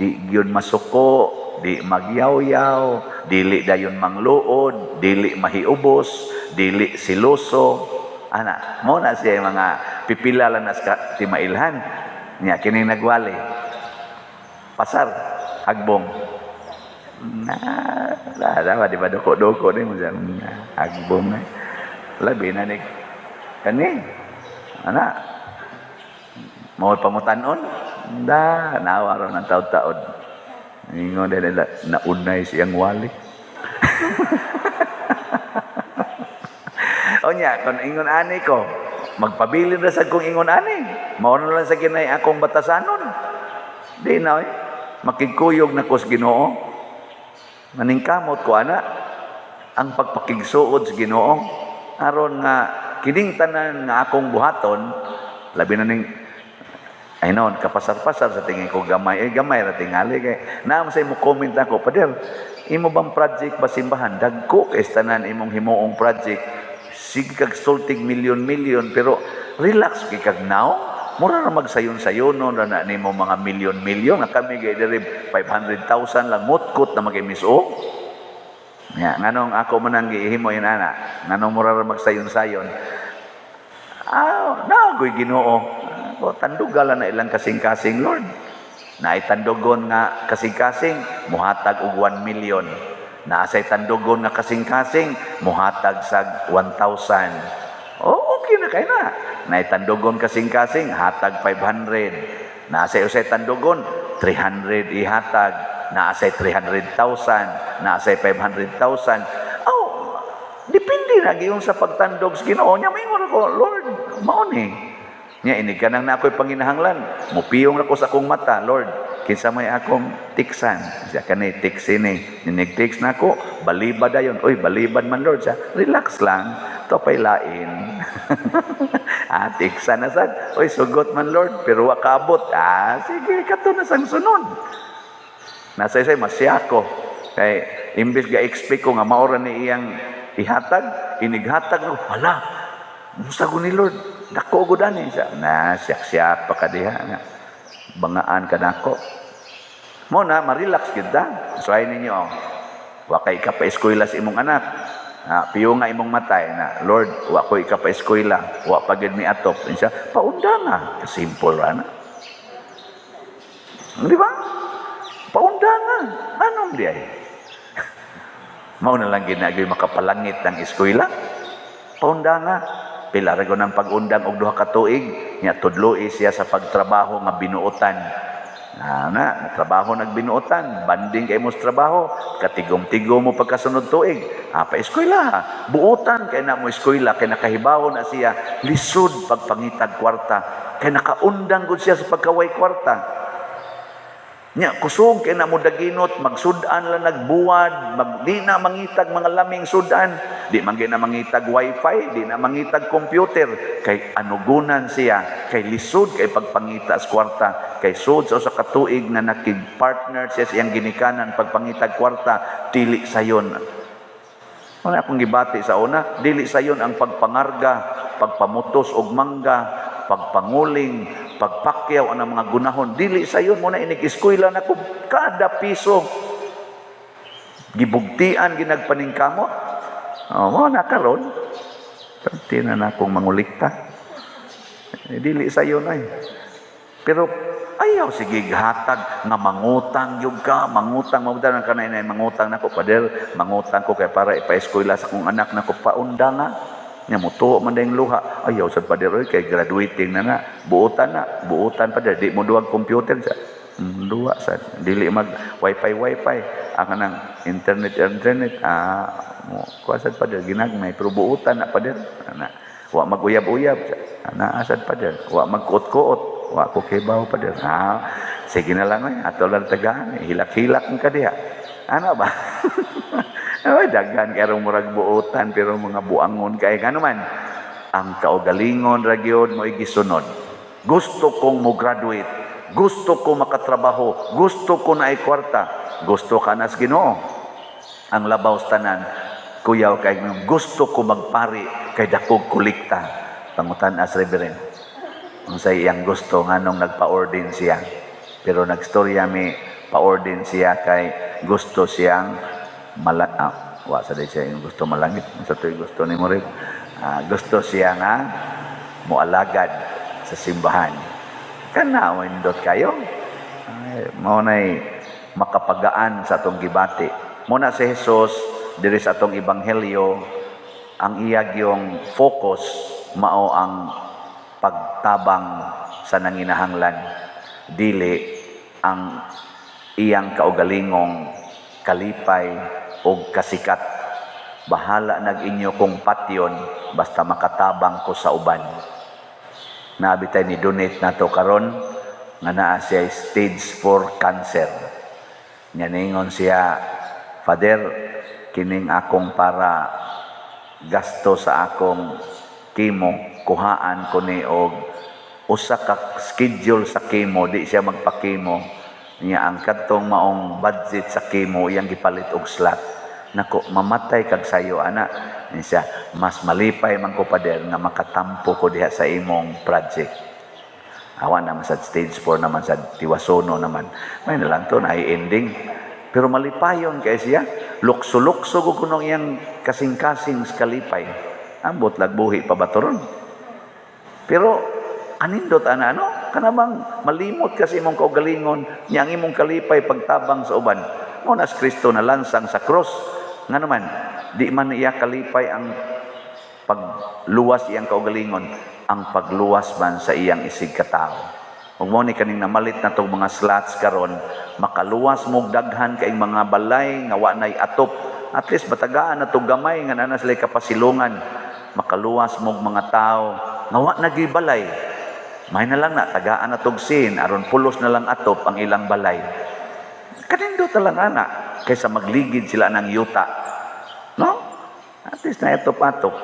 di gyud masuko, di magyawyaw, dili dayon mangluod, dili mahiubos, dili siloso. Ana, mo na siya mga pipila lang na sa timailhan. Nya kini nagwali. Pasar, hagbong. Na, la, dapat di ba doko-doko ni mo siya. Hagbong na. Labi na ni kani. Ana, mau pangutanon? Da, nawa ron ang taod-taod. Ingon dahil nila, naunay siyang wali. O niya, kung ingon ani ko, magpabilin ra sad kong ingon ani. Mao na lang sa ginay akong batasanon. Di na, eh. Makigkuyog na ko sa Ginoo. Maningkamot ko, ana, ang pagpakigsuod sa Ginoo. Aron nga, kining tanan nga akong buhaton, labi na ning ay noon, kapasar-pasar sa tingin ko gamay. Eh, gamay ra tingali. Kay, naam sa imo comment ako, "Pader, imo bang project ba simbahan? Dagko kay tanan imong himuong project. Sige kag sultig milyon-milyon, pero relax kay kag now. Mura ra magsayon-sayonon ra na nimo mga milyon-milyon. Nga kami kay diri 500,000 lang mutkot na mag-MSO." Ya, nganong ako man ang gihimo yun ana? Nganong mura ra magsayon-sayon? Ah, nagoy Ginoo. O, tandugalan na ilang kasing-kasing, Lord. Naay tandugon nga kasing-kasing, muhatag og 1 million. Naasay tandugon nga kasing-kasing, muhatag sag 1,000. Oh, okay na kay na. Naay tandugon kasing-kasing, hatag 500. Naasay usay tandugon, 300 ihatag. Naasay 300,000, naasay 500,000. Oh, depende na gyud sa pagtandog sa Ginoo. Nya maingon ako, "Lord, mao ni." Nya inig ka nang na ako'y panginahanglan. Mupiyong ra ko sa akong mata, "Lord, kinsa may akong tiksan?" Siya kani tiksi ni. Inig tiks na ako, balibad dayon. "Uy, balibad man, Lord." Siya, "Relax lang. To pay lain." Ah, tiksan na sad. "Uy, sugot man, Lord, pero wa kaabot." Ah, sige, kato na sang sunod. Nasa isay masyako. Kay imbes ga expect ko nga maora ni iyang ihatag, inighatag ko, "Hala, musta ko ni Lord? Dako gud ani siya." Na siyak-siyak pa ka diha nga. Bangaan ka nako. Mo na ma-relax gid ta. So ay ninyo, oh. Wa kay ikapa-eskwela sa imong anak. Ah, piyo nga imong matay na, "Lord, wa ko ikapa-eskwela, wa pa gid mi atop." Siya, paundanga. Simple ra na. Di ba? Paundanga. Anong di ay? Mao na lang ginagay makapalangit ng eskwela. Paundanga. Pila ra ng pag-undang og 2 ka tuig nya tudloi siya sa pagtrabaho nga binuotan. Na, na, trabaho nagbinuotan, banding kay mo sa trabaho, katigom-tigom mo pagkasunod tuig. Ah, pa eskwela, buotan kay na mo eskwela, kay nakahibaw na siya, lisod pagpangitag kwarta, kay nakaundang gud siya sa pagkaway kwarta. Nya kusog kay na mo daginot, magsud-an lang nagbuwad, mag di na mangitag mga laming sudan, di man gyud na mangitag wifi, di na mangitag computer kay anugunan siya, kay lisod kay pagpangita sa kwarta, kay sud sa usa ka tuig nga nakig-partner siya sa iyang ginikanan pagpangitag kwarta, dili sayon. Wala akong gibati sa una, dili sayon ang pagpangarga, pagpamutos og mangga, pagpanguling, pagpakyaw ang mga gunahon. Dili sayon mo na inig-eskwela na ko kada piso. Gibugtian ginagpaningkamot. Oh, mo na karon. Perti na na akong mangulikta. Eh, dili sayon ay. Pero ayaw sige hatag nga mangutang yung ka, mangutang mabutan ang kanay na mangutang nako, "Pader, mangutang ko kay para ipa-eskwela sa akong anak nako, paunda nga." Nya mutuo man dayong luha. "Ayaw sad, pader, oy, kay graduating na na. Buotan na, buotan, pader, di mo duwag computer sa." Duwa sad. Dili mag wifi wifi ang kanang internet internet ah mo kuha sad, pader, ginagmay, pero buotan na, pader. Ana wa maguyab-uyab ana asad, pader, wa magkuot-kuot, wa ko kibaw, pader. Ah, sige na lang oy, ato lang tagaan, hilak-hilak ka diha. Ano ba? Ay, daghan kay murag buotan pero mga buangon kay ngano man ang kaugalingon ra gyud mo gisunod. Gusto kong mo graduate, gusto ko makatrabaho, gusto ko na ay kwarta, gusto ka na sa Ginoo. Ang labaw sa tanan, kuyaw kay gusto ko magpari kay dakog kolekta. Pangutan as reverend. Kung sa iyang gusto nganong nagpa-ordain siya. Pero nagstorya mi, pa-ordain siya kay gusto siyang wa sa day siya yung gusto malangit sa to'y gusto ni Morit. Ah, gusto siya nga moalagad sa simbahan. Kana windot kayo. Ay, mao nay makapagaan sa atong gibati. Muna si Jesus diri sa atong ebanghelyo, ang iya gyung focus mao ang pagtabang sa nanginahanglan, dili ang iyang kaugalingong kalipay o kasikat. Bahala nag inyo kong patyon basta makatabang ko sa uban. Nabitay ni donate nato karon nga naa siya stage 4 cancer. Nya ningon siya, "Father, kining akong para gasto sa akong chemo, kuhaan ko ni og usa ka schedule sa chemo." Di siya magpa-chemo niya. Ang kadtong maong budget sa chemo iyang gipalit og slot. "Nako, mamatay kag sayo ana." Ni siya, "Mas malipay man ko, pader, nga makatampo ko diha sa imong project." Awa naman sa stage 4 naman sa tiwasono naman. May na lang to na ending. Pero malipayon kay siya. Lukso-lukso ko kunong iyang kasing-kasing sa kalipay. Ambot lagbuhi pa ba to ron? Pero anindot ana, ano? Kanabang malimot kasi imong kaugalingon, niya ang imong kalipay pagtabang sa uban. Mo nas Kristo na lansang sa cross. Nga naman, di man iya kalipay ang pagluwas iyang kaugalingon, ang pagluwas man sa iyang isig katao. Ug mo ni kaning namalit na tong mga slots karon, makaluwas mo daghan kay mga balay nga wa nay atop. At least batagaan na tong gamay nga naa sila kapasilungan. Makaluwas mo mga tao nga wa na gyud balay. May na lang na tagaan na tog sin aron pulos na lang atop ang ilang balay. Kanindot na lang ana kaysa magligid sila ng yuta. No? At least na atop-atop.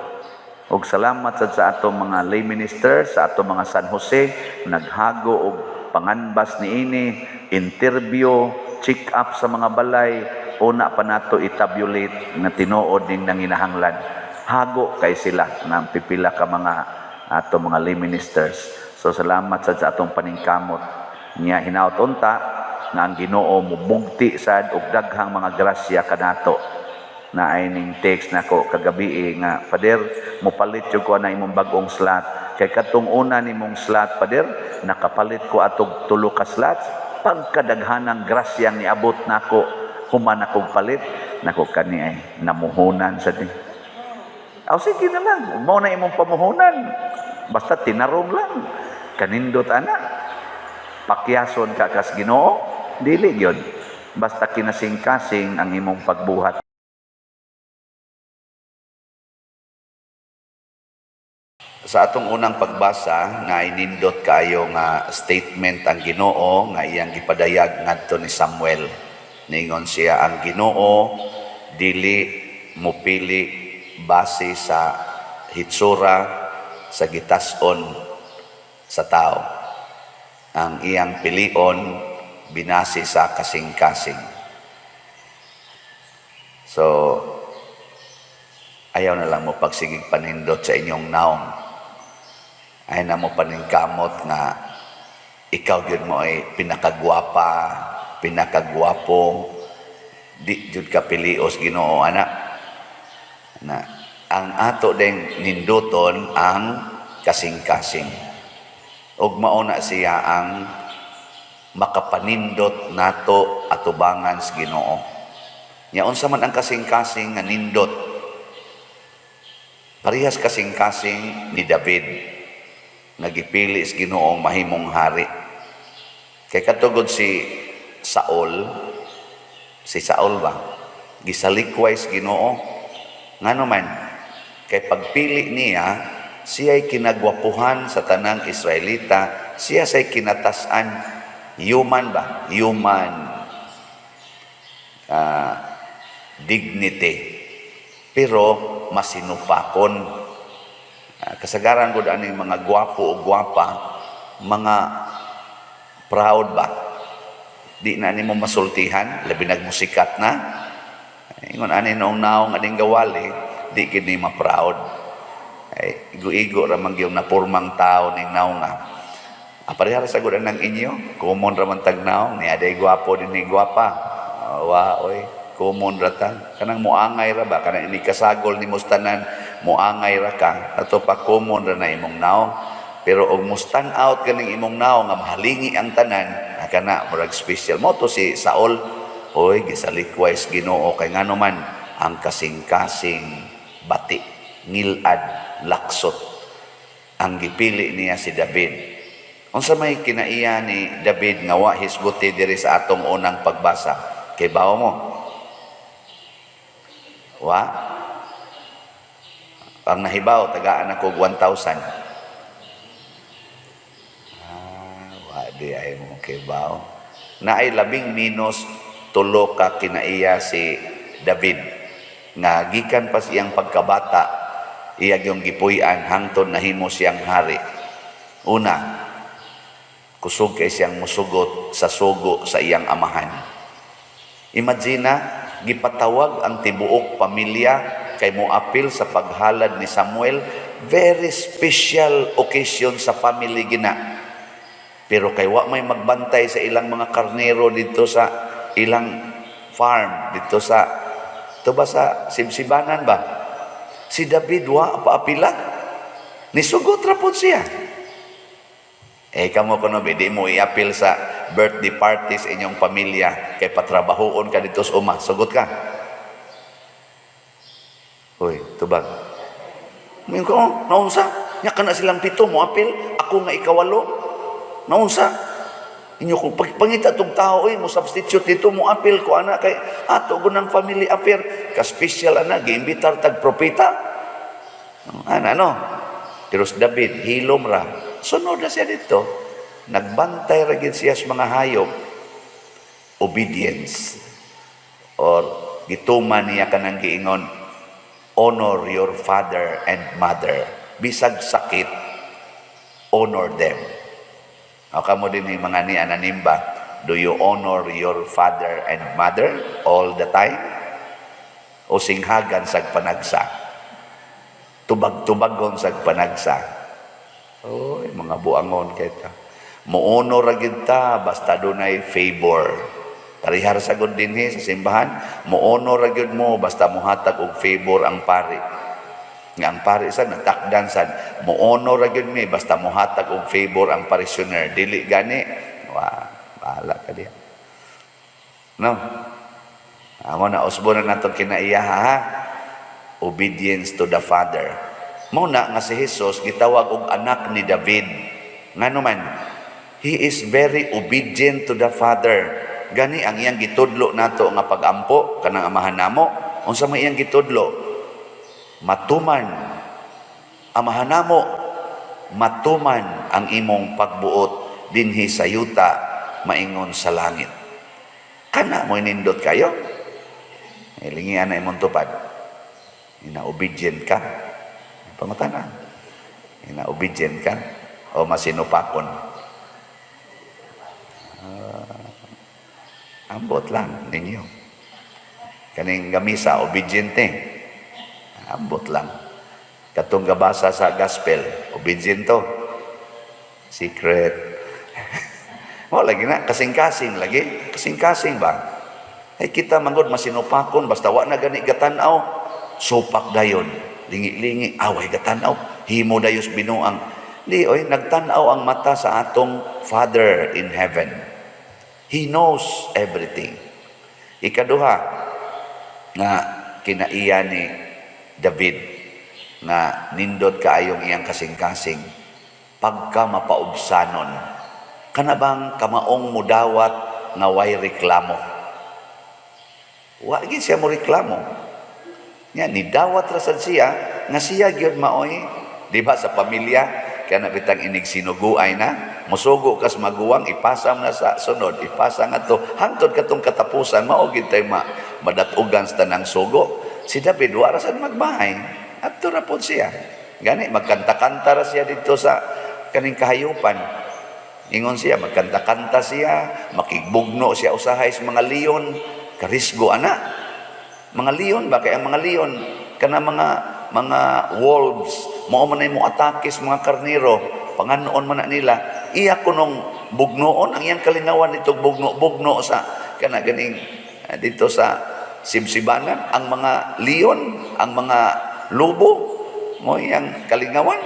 Og salamat sad sa atong mga lay ministers, sa atong mga San Jose, naghago og panganbas niini, interview, check up sa mga balay, una pa nato i-tabulate nga tinuod ning nanginahanglan. Hago kay sila ng pipila ka mga atong mga lay ministers. So salamat sad sa atong paningkamot. Nya hinaut unta nga ang Ginoo mubugti sad og daghang mga grasya kanato. Na ay ning text nako kagabi eh, nga, "Pader, mopalit jud ko na imong bag-ong slot kay katong una nimong slot, pader, nakapalit ko atog tulo ka slots, pagkadaghanang grasyang niabot nako human akong palit nako kani ay namuhunan sa di." Aw, sige na lang, mao na imong pamuhunan, basta tinarong lang. Kanindot ana, pakyason ka kas Ginoo, dili gyud, basta kinasing-kasing ang imong pagbuhat. Sa atong unang pagbasa, na nindot kaayo nga statement ang Ginoo nga iyang gipadayag ngadto ni Samuel. Ningon siya, ang Ginoo dili mupili base sa hitsura, sa gitas-on sa tao. Ang iyang pilion binase sa kasing-kasing. So, ayaw na lang mo pagsigig panindot sa inyong naong. Ayaw na mo paningkamot nga ikaw gyud mo ay pinakagwapa, pinakagwapo, di jud ka pilios Ginoo ana. Na ang ato ding ninduton ang kasing-kasing. Ug mao na siya ang makapanindot nato atubangan sa Ginoo. Nya unsa man ang kasing-kasing nga nindot? Parehas kasing-kasing ni David nga gipili sa Ginoo mahimong hari. Kay katugod si Saul ba, gisalikway sa Ginoo. Ngano man? Kay pagpili niya, siya'y kinagwapuhan sa tanang Israelita, siya say kinatasan, human ba? Human dignity. Pero masinupakon. Kasagaran gud aning mga gwapo o gwapa, mga proud ba? Di na nimo masultihan, labi nagmusikat na. Ingon ani noong naong aning gawali, di gid ni ma-proud. Ay, igo-igo ra man gyud napurmang tao ning naong nga. Parehara sa gud ang inyo, common ra man tag naong, ni aday gwapo din ni gwapa. Wa oy, common ra ta. Kanang muangay ra ba, kanang ini kasagol ni tanan, muangay ra ka, ato pa common ra na imong naong. Pero og mo stand out kaning imong naong nga mahalingi ang tanan, kana murag special. Mo to si Saul, oy, gisalikway sa Ginoo kay ngano man ang kasing-kasing bati, ngilad, laksot. Ang gipili niya si David. Unsa may kinaiya ni David nga wa hisguti diri sa atong unang pagbasa? Kay bawo mo? Wa? Ang nahibaw, tagaan ako og 1,000. Wa di ay mo kay bawo. Naay labing minus tulo ka kinaiya si David nga gikan pa sa iyang pagkabata iya yung gipuy-an hangtod nahimo siyang hari. Una, kusog kay siyang musugot sa sugo sa iyang amahan. Imagine na, gipatawag ang tibuok pamilya kay moapil sa paghalad ni Samuel, very special occasion sa family gina. Pero kay wa may magbantay sa ilang mga karnero dito sa ilang farm, dito sa to ba sa sibsibanan ba? Si David wa paapila. Nisugot ra pod siya. Eh kamo kuno di mo iapil sa birthday party sa inyong pamilya kay patrabahoon ka dito sa uma. Sugot ka. Uy, tubag. Ngayon ko, oh, naunsa? Nya kana silang pito mo apil, ako nga ikawalo. Naunsa? Inyo ko pag pangita tog tao oy mo substitute dito mo apil ko ana kay ato gunang family affair ka special ana, giimbitar tag propeta. Ana no. Pero si David hilom ra. Sunod na siya dito. Nagbantay ra gid siya sa mga hayop. Obedience. Or gituman niya kanang giingon, "Honor your father and mother." Bisag sakit, honor them. O kamo din ni mga ni ananimba, do you honor your father and mother all the time? O singhagan sag panagsa? Tubag-tubagon sag panagsa? Oy, mga buangon kita. Mo-honor ra gid ta basta dunay favor. Parehar sa gud dinhi sa simbahan, mo-honor ra gyud mo basta mohatag og favor ang pari. Nga ang pari sa natakdan sad, mo-honor ra gyud mi basta mohatag og favor ang parishioner. Dili gani, wa, bahala ka diha. No? Amo na usbo na natong kinaiya ha. Obedience to the Father. Mao na nga si Jesus gitawag og anak ni David. Ngano man? He is very obedient to the Father. Gani ang iyang gitudlo nato nga pagampo kanang Amahan namo. Unsa may iyang gitudlo? Matuman. Amahan namo. Matuman ang imong pagbuot dinhi sa yuta maingon sa langit. Kana mo nindot kayo. Lingian na imong tupad. Ina obedient ka? Pangutana. Ina obedient ka o masinupakon? Ambot lang ninyo. Kaning gamisa, obedient eh. Ambot lang. Katong gabasa sa gospel, obedient to. Secret. Mo lagi na, kasing-kasing lagi. Kasing-kasing ba? Ay kita manggod masinupakon, basta wa na gani gatanaw, supak dayon. Lingi-lingi, away gatanaw, himo dayos binuang. Di oy, nagtan-aw ang mata sa atong Father in heaven. He knows everything. Ikaduha nga kinaiya ni David nga nindot kaayong iyang kasing-kasing, pagka mapaubsanon. Kana bang kamaong mudawat nga way reklamo? Wa gid siya mo reklamo. Nya nidawat ra sad siya nga siya gyud maoy, di ba, sa pamilya kana bitang inig sinuguay na musugo kas maguwang, ipasa na sa sunod, ipasa ngadto hangtod katong katapusan, mao gid tay madatugan sa tanang sugo. Si David wa ra sad magbahay, adto ra pod siya. Gani magkanta-kanta ra siya dito sa kaning kahayupan. Ingon siya, magkanta-kanta siya, makigbugno siya usahay sa mga leon. Karisgo ana mga leon ba, kay ang mga leon kana mga wolves, mao man ay mo atake sa mga karnero, panganoon man na nila. Iya kunong bugnoon, ang iyang kalingawan nito bugno-bugno sa kana ganing dito sa sibsibanan ang mga leon, ang mga lobo, mo iyang kalingawan.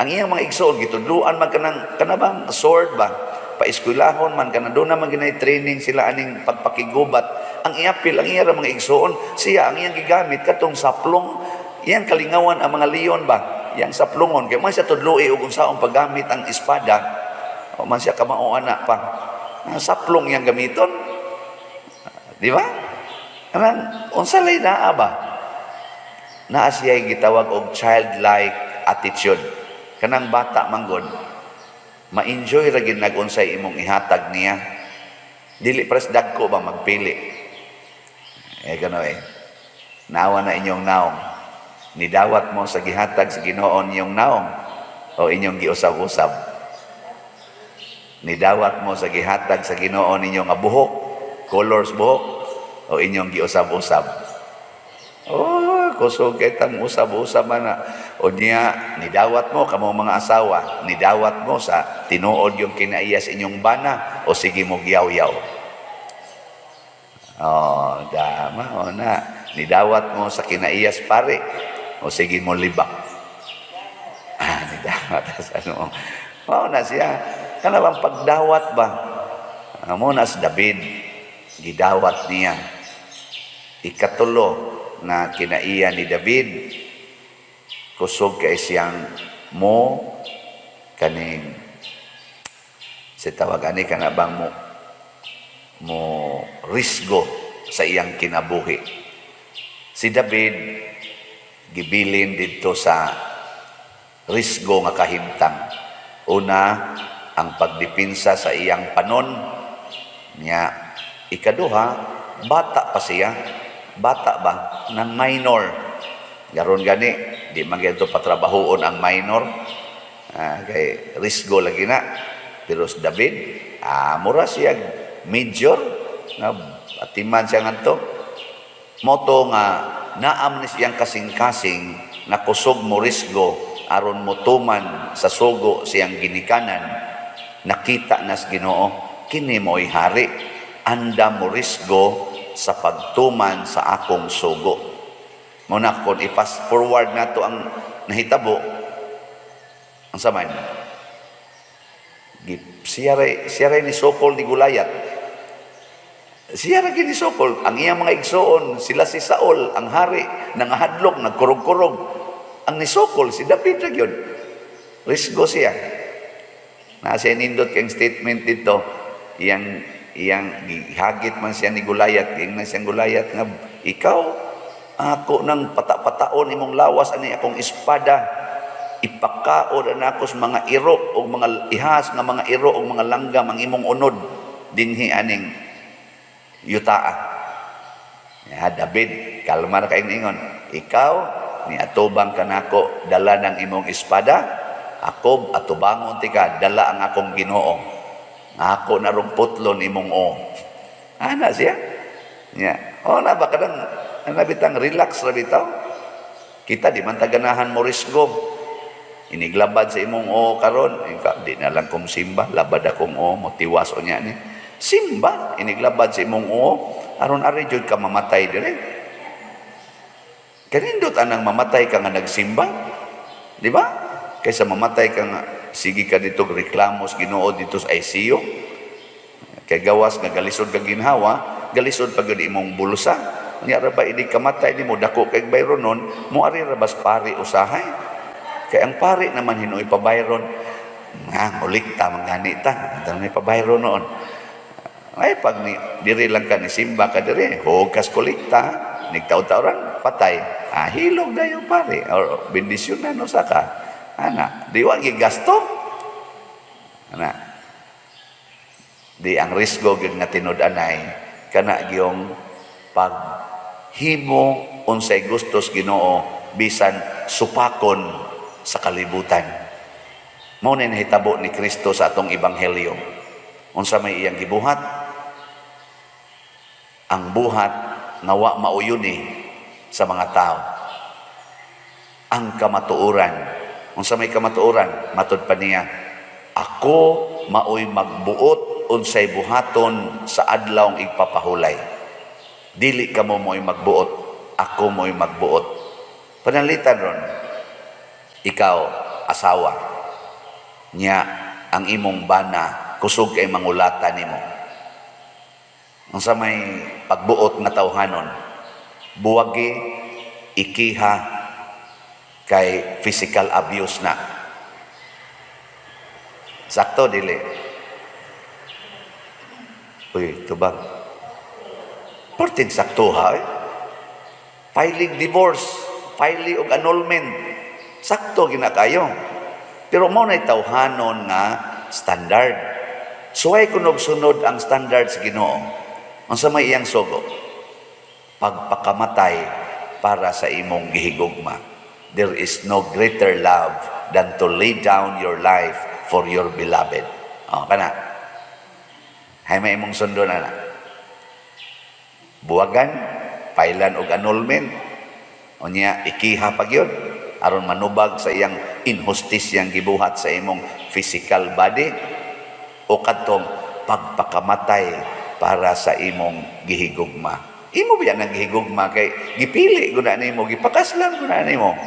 Ang iyang mga igsoon gitudluan man kanang kana bang sword ba, paeskwelahon man kana, doon naman ginay training sila aning pagpakigubat. Ang iapil ang iya ra mga igsoon, siya ang iyang gigamit katong saplong. Iyang kalingawan ang mga leon ba, iyang saplongon, kay man siya tudloi og unsaon paggamit ang espada, o man siya kamao ana pa. Ang saplong iyang gamiton, di ba? Kanang unsa lay naa ba, naa siya gitawag og childlike attitude. Kanang bata manggod, ma-enjoy ra gid nag unsay imong ihatag niya. Dili pres dagko ba magpili. Eh gano eh. Nawa na inyong naong. Nidawat mo sa gihatag sa Ginoo inyong naong o inyong giusab-usab? Nidawat mo sa gihatag sa Ginoo ninyo nga buhok, colors buhok o inyong giusab-usab? Oh, kusog kay tang usab-usab man na. O niya, nidawat mo, kamo mga asawa, nidawat mo sa tinuod yung kinaiya sa inyong bana o sige mo giyaw-yaw? Oh, dama, o na. Nidawat mo sa kinaiyas pare o sige mo libak? Ah, nidawat sa ano. Mao na siya. Kana bang pagdawat ba? Amo na si David, gidawat niya. Ikatulo na kinaiya ni David, kusog kay siyang mo kaning si tawag ani kana bang mo risgo sa iyang kinabuhi. Si David gibilin didto sa risgo nga kahimtang. Una, ang pagdepinsa sa iyang panon niya. Ikaduha, bata pa siya. Bata ba? Nang minor. Garon gani, di man gyud patrabahoon ang minor. Ah, kay risgo lagi na. Pero si David, mura siya major nga atiman siya ngadto. Moto nga naam ni siyang kasing-kasing na kusog mo risgo aron motuman sa sugo siyang ginikanan. Nakita nas Ginoo, kini mo'y hari, anda mo risgo sa pagtuman sa akong sugo. Mo na kung i-fast forward nato ang nahitabo, ang saman siya ray ni sokol ni Gulayat. Siya ra gini sokol ang iyang mga igsoon, sila si Saul ang hari, nangahadlok, nagkurog-kurog. Ang nisokol si David ra gyud. Risgo siya. Nasa nindot kang statement dito, iyang iyang gihagit man siya ni Gulayat, ingnan siyang Gulayat nga ikaw ako nang patapataon imong lawas ani akong espada. Ipakaon nako sa mga iro o mga ihas nga mga iro o mga langgam ang imong unod dinhi aning yutaa. Ya, David, kalma na kayong ingon. Ikaw, ni atubang kanako, dala ng imong espada, ako atubangon tika, dala ang akong Ginoo. Ako na rong putlon imong o. Ana siya. Ya. O na ba kadang ana bitang relax ra bitaw. Kita di man taganahan mo risgo. Iniglabad sa imong o karon, di na lang kong simba, labad akong o, motiwas o niya ni. Simba, iniglabad sa imong o, aron ari jud ka mamatay dire. Kanindot anang mamatay ka nga nagsimba? Di ba? Kaysa mamatay ka nga sige ka dito reklamo sa Ginoo dito sa ICU. Kay gawas nga galisod ka ginhawa, galisod pa gyud imong bulsa. Nya ra ba ini kamatay nimo, dako kay bayron nun, mo ari ra bas pari usahay. Kay ang pari naman hinuoy pabayron, nga ngolekta man gani ta, antong may pabayron noon. Ay pag ni diri lang ka ni simba ka diri, hugas kolekta, nigtaw-tawran patay. Ah, hilog dayon pare or bendisyon na no saka. Ana, di wa gasto. Ana. Di ang risgo gyud nga tinud-anay kana gyung paghimo unsay gustos Ginoo bisan supakon sa kalibutan. Mao na nahitabo ni Kristo sa atong ebanghelyo. Unsa may iyang gibuhat? Ang buhat nga wa mauyuni sa mga tao. Ang kamatuoran. Unsa may kamatuoran? Matud pa niya, ako maoy magbuot unsay buhaton sa adlawng igpapahulay. Dili kamo mo'y magbuot, ako mo'y magbuot. Pananglitan ron, ikaw asawa nya ang imong bana kusog kay mangulata nimo. Unsa may pagbuot nga tawhanon? Buwagi, ikiha kay physical abuse na. Sakto dili? Uy, tubag. Porting sakto ha eh. Filing divorce, filing og annulment. Sakto ginakayo. Pero mao na tawhanon nga standard. Suway kunog sunod ang standard sa Ginoo. Unsa may iyang sugo? Pagpakamatay para sa imong gihigugma. There is no greater love than to lay down your life for your beloved. Oh, kana. Hay may imong sundon ana. Buwagan, pailan og annulment. Unya ikiha pa gyud aron manubag sa iyang inhustisyang gibuhat sa imong physical body o kadtong pagpakamatay para sa imong gihigugma. Imo ba nang gihigugma kay gipili ko na nimo, gipakaslan ko na nimo.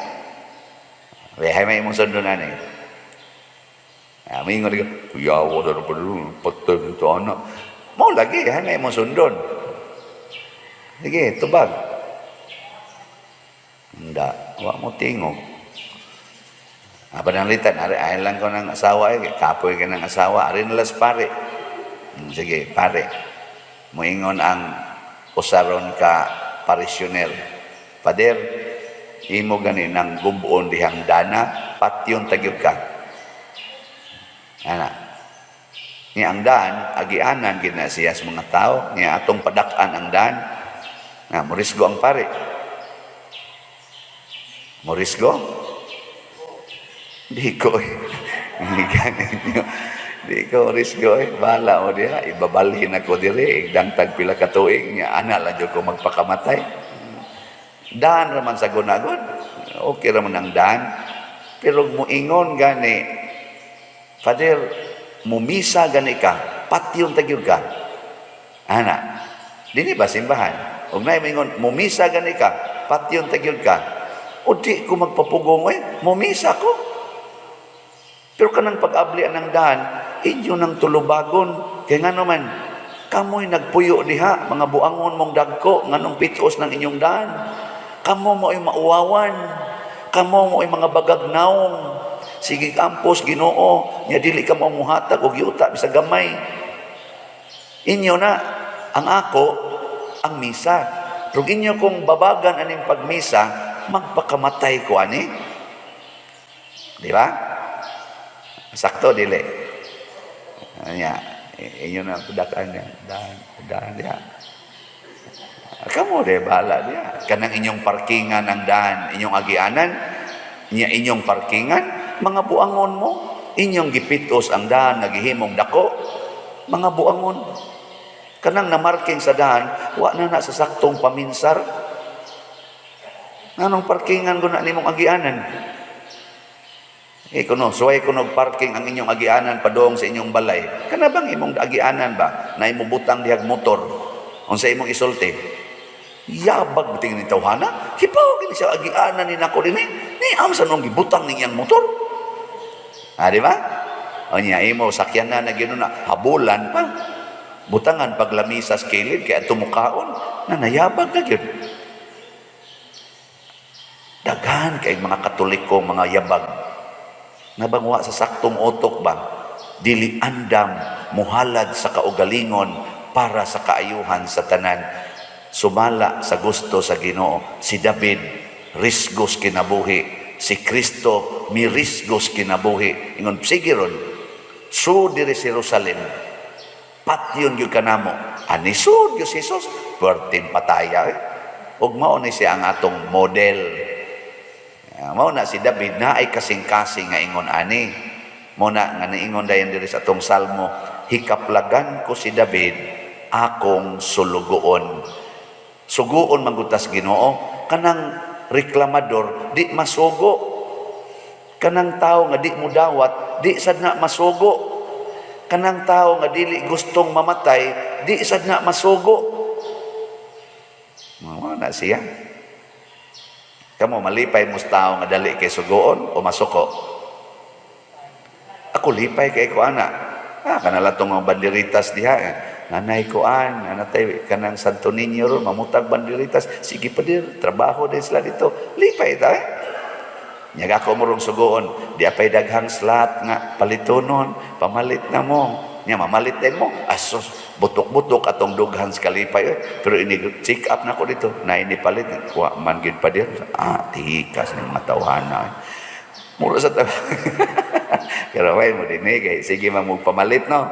Hay may imong sundon ani. Ah, may ingon ka, kuyawa na pa patay nito anak. Mao lagi, hay may imong sundon. Sige, tubag. Hindi, wa mo tingog. Ah, pananglitan, ari, ay lang ko ng asawa, eh, kapoy ka ng asawa, ari nalas pare. Sige, pare. Muingon ang usaron ka parisyonel. Pader, imo gani nang gubon dihang dana, patyon tagyog ka. Ana. Ni ang daan, agianan gid na siya sa mga tao, niya atong padak-an ang daan. Nga, morisgo ang pare. Morisgo? Di ko eh. Di ko risgo eh. Bahala mo diha. Ibabalhin ako dire. Igdangtag pila ka tuig. Nya, ana lang jud ko magpakamatay. Daan raman sa gunagod. Okay raman ang daan. Pero muingon gani, Father, mumisa gani ka, patyon tagyog ka. Ana, dini ba simbahan? Ug naay moingon, mumisa gani ka, patyon tagyog ka. O di ko magpapugong eh, mumisa ko. Pero kanang pag-abli ang daan, inyo nang tulubagon. Kaya nga naman, kamoy nagpuyo diha, mga buangon mong dagko, nganong pitos ng inyong daan. Kamo mo ay mauwawan. Kamo mo ay mga bagag naong. Sige kampos, Ginoo, nya dili ka mo muhatag og yuta bisag gamay. Inyo na ang ako ang misa. Pero inyo kong babagan aning pagmisa, magpakamatay ko ani. Di ba? Sakto dili. Anya, inyo na pudakan niya. Dahan, dahan diha. Kamo de bahala diha. Kanang inyong parkingan ang dahan, inyong agianan, nya inyong parkingan, mga buangon mo, inyong gipitos ang dahan, nagihimong dako, mga buangon. Kanang namarking sa dahan, wa na na sa saktong paminsar. Nganong parkingan ko na nimong agianan? Eh kuno, suway kuno parking ang inyong agianan padong sa inyong balay. Kana bang imong agianan ba na imo butang dihag motor? Unsa imong isulti? Yabag tingin ni tawhana. Hipaw gini siya agianan ni nako dinhi. Ni amsa nung gibutang ning iyang motor. Ah, di ba? O niya imo sakyan na gyud na habulan pa. Butangan paglamisa sa kilid kay adto mukaon na nayabag na gyud. Daghan kay mga Katoliko, mga yabag. Nabangwa sa saktong utok ba? Dili andam muhalad sa kaugalingon para sa kaayuhan sa tanan. Sumala sa gusto sa Ginoo. Si David risgos kinabuhi. Si Kristo mirisgos kinabuhi. Ingon sige ron. So diri sa Jerusalem. Patyon gyud kanamo. Ani sud gyud si Jesus, perting pataya eh. Ug mao ni siya ang atong model. Ah, mao na si David na ay kasing-kasing nga ingon ani. Mao na nga niingon dayon diri sa atong salmo, "Hikaplagan ko si David, akong sulugoon." Suguon man gud tas Ginoo, kanang reklamador di masugo. Kanang tao nga di mo dawat, di sad na masugo. Kanang tao nga dili gustong mamatay, di sad na masugo. Mao na siya. Kamo malipay mo sa tao nga dali kay sugoon o masuko? Ako lipay kay ko ana. Ah, kanala tong mga banderitas diha. Eh. Nanay ko an, nanatay kanang Santo Niño ron, mamutag banderitas. Sige pa dir, trabaho din sila dito. Lipay ta eh. Nyaga ako mo rong sugoon, di apay daghang slot nga palitonon, pamalit na mo. Nya mamalit din mo. Asos, butok-butok atong dughan sa kalipay. Eh. Pero ini check up na ko dito, na ini palit. Wa man gid pa dir. Ah, tikas ng matawhana. Mura sa. Pero way mo din eh, kay sige man mo pamalit no.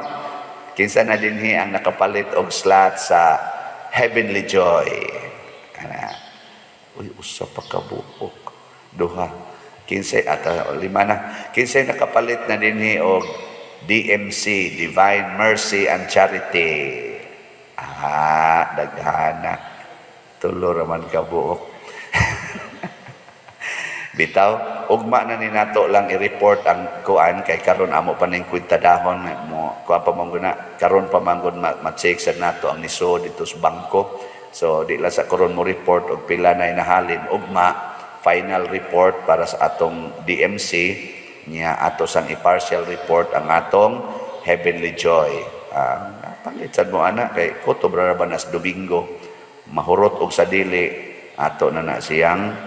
Kinsa na dinhi ang nakapalit og slot sa Heavenly Joy? Kana. Uy, usa pa ka buok. Duha. Kinsay ata lima na. Kinsay nakapalit na dinhi og DMC, Divine Mercy and Charity? Ah, daghana. Tulo raman ka buok. Bitaw, ugma na ni nato lang i-report ang kuan kay karon amo pa ning kwenta dahon mo kuan pa man na karon pa man gud ma-check sa nato ang nisod dito sa bangko. So di lang sa karon mo report og pila na nahalin. Ugma final report para sa atong DMC niya, ato sang i-partial report ang atong Heavenly Joy. Ah, palit sad mo ana kay kutob ra ba nas Domingo mahurot og sa dili ato na na siyang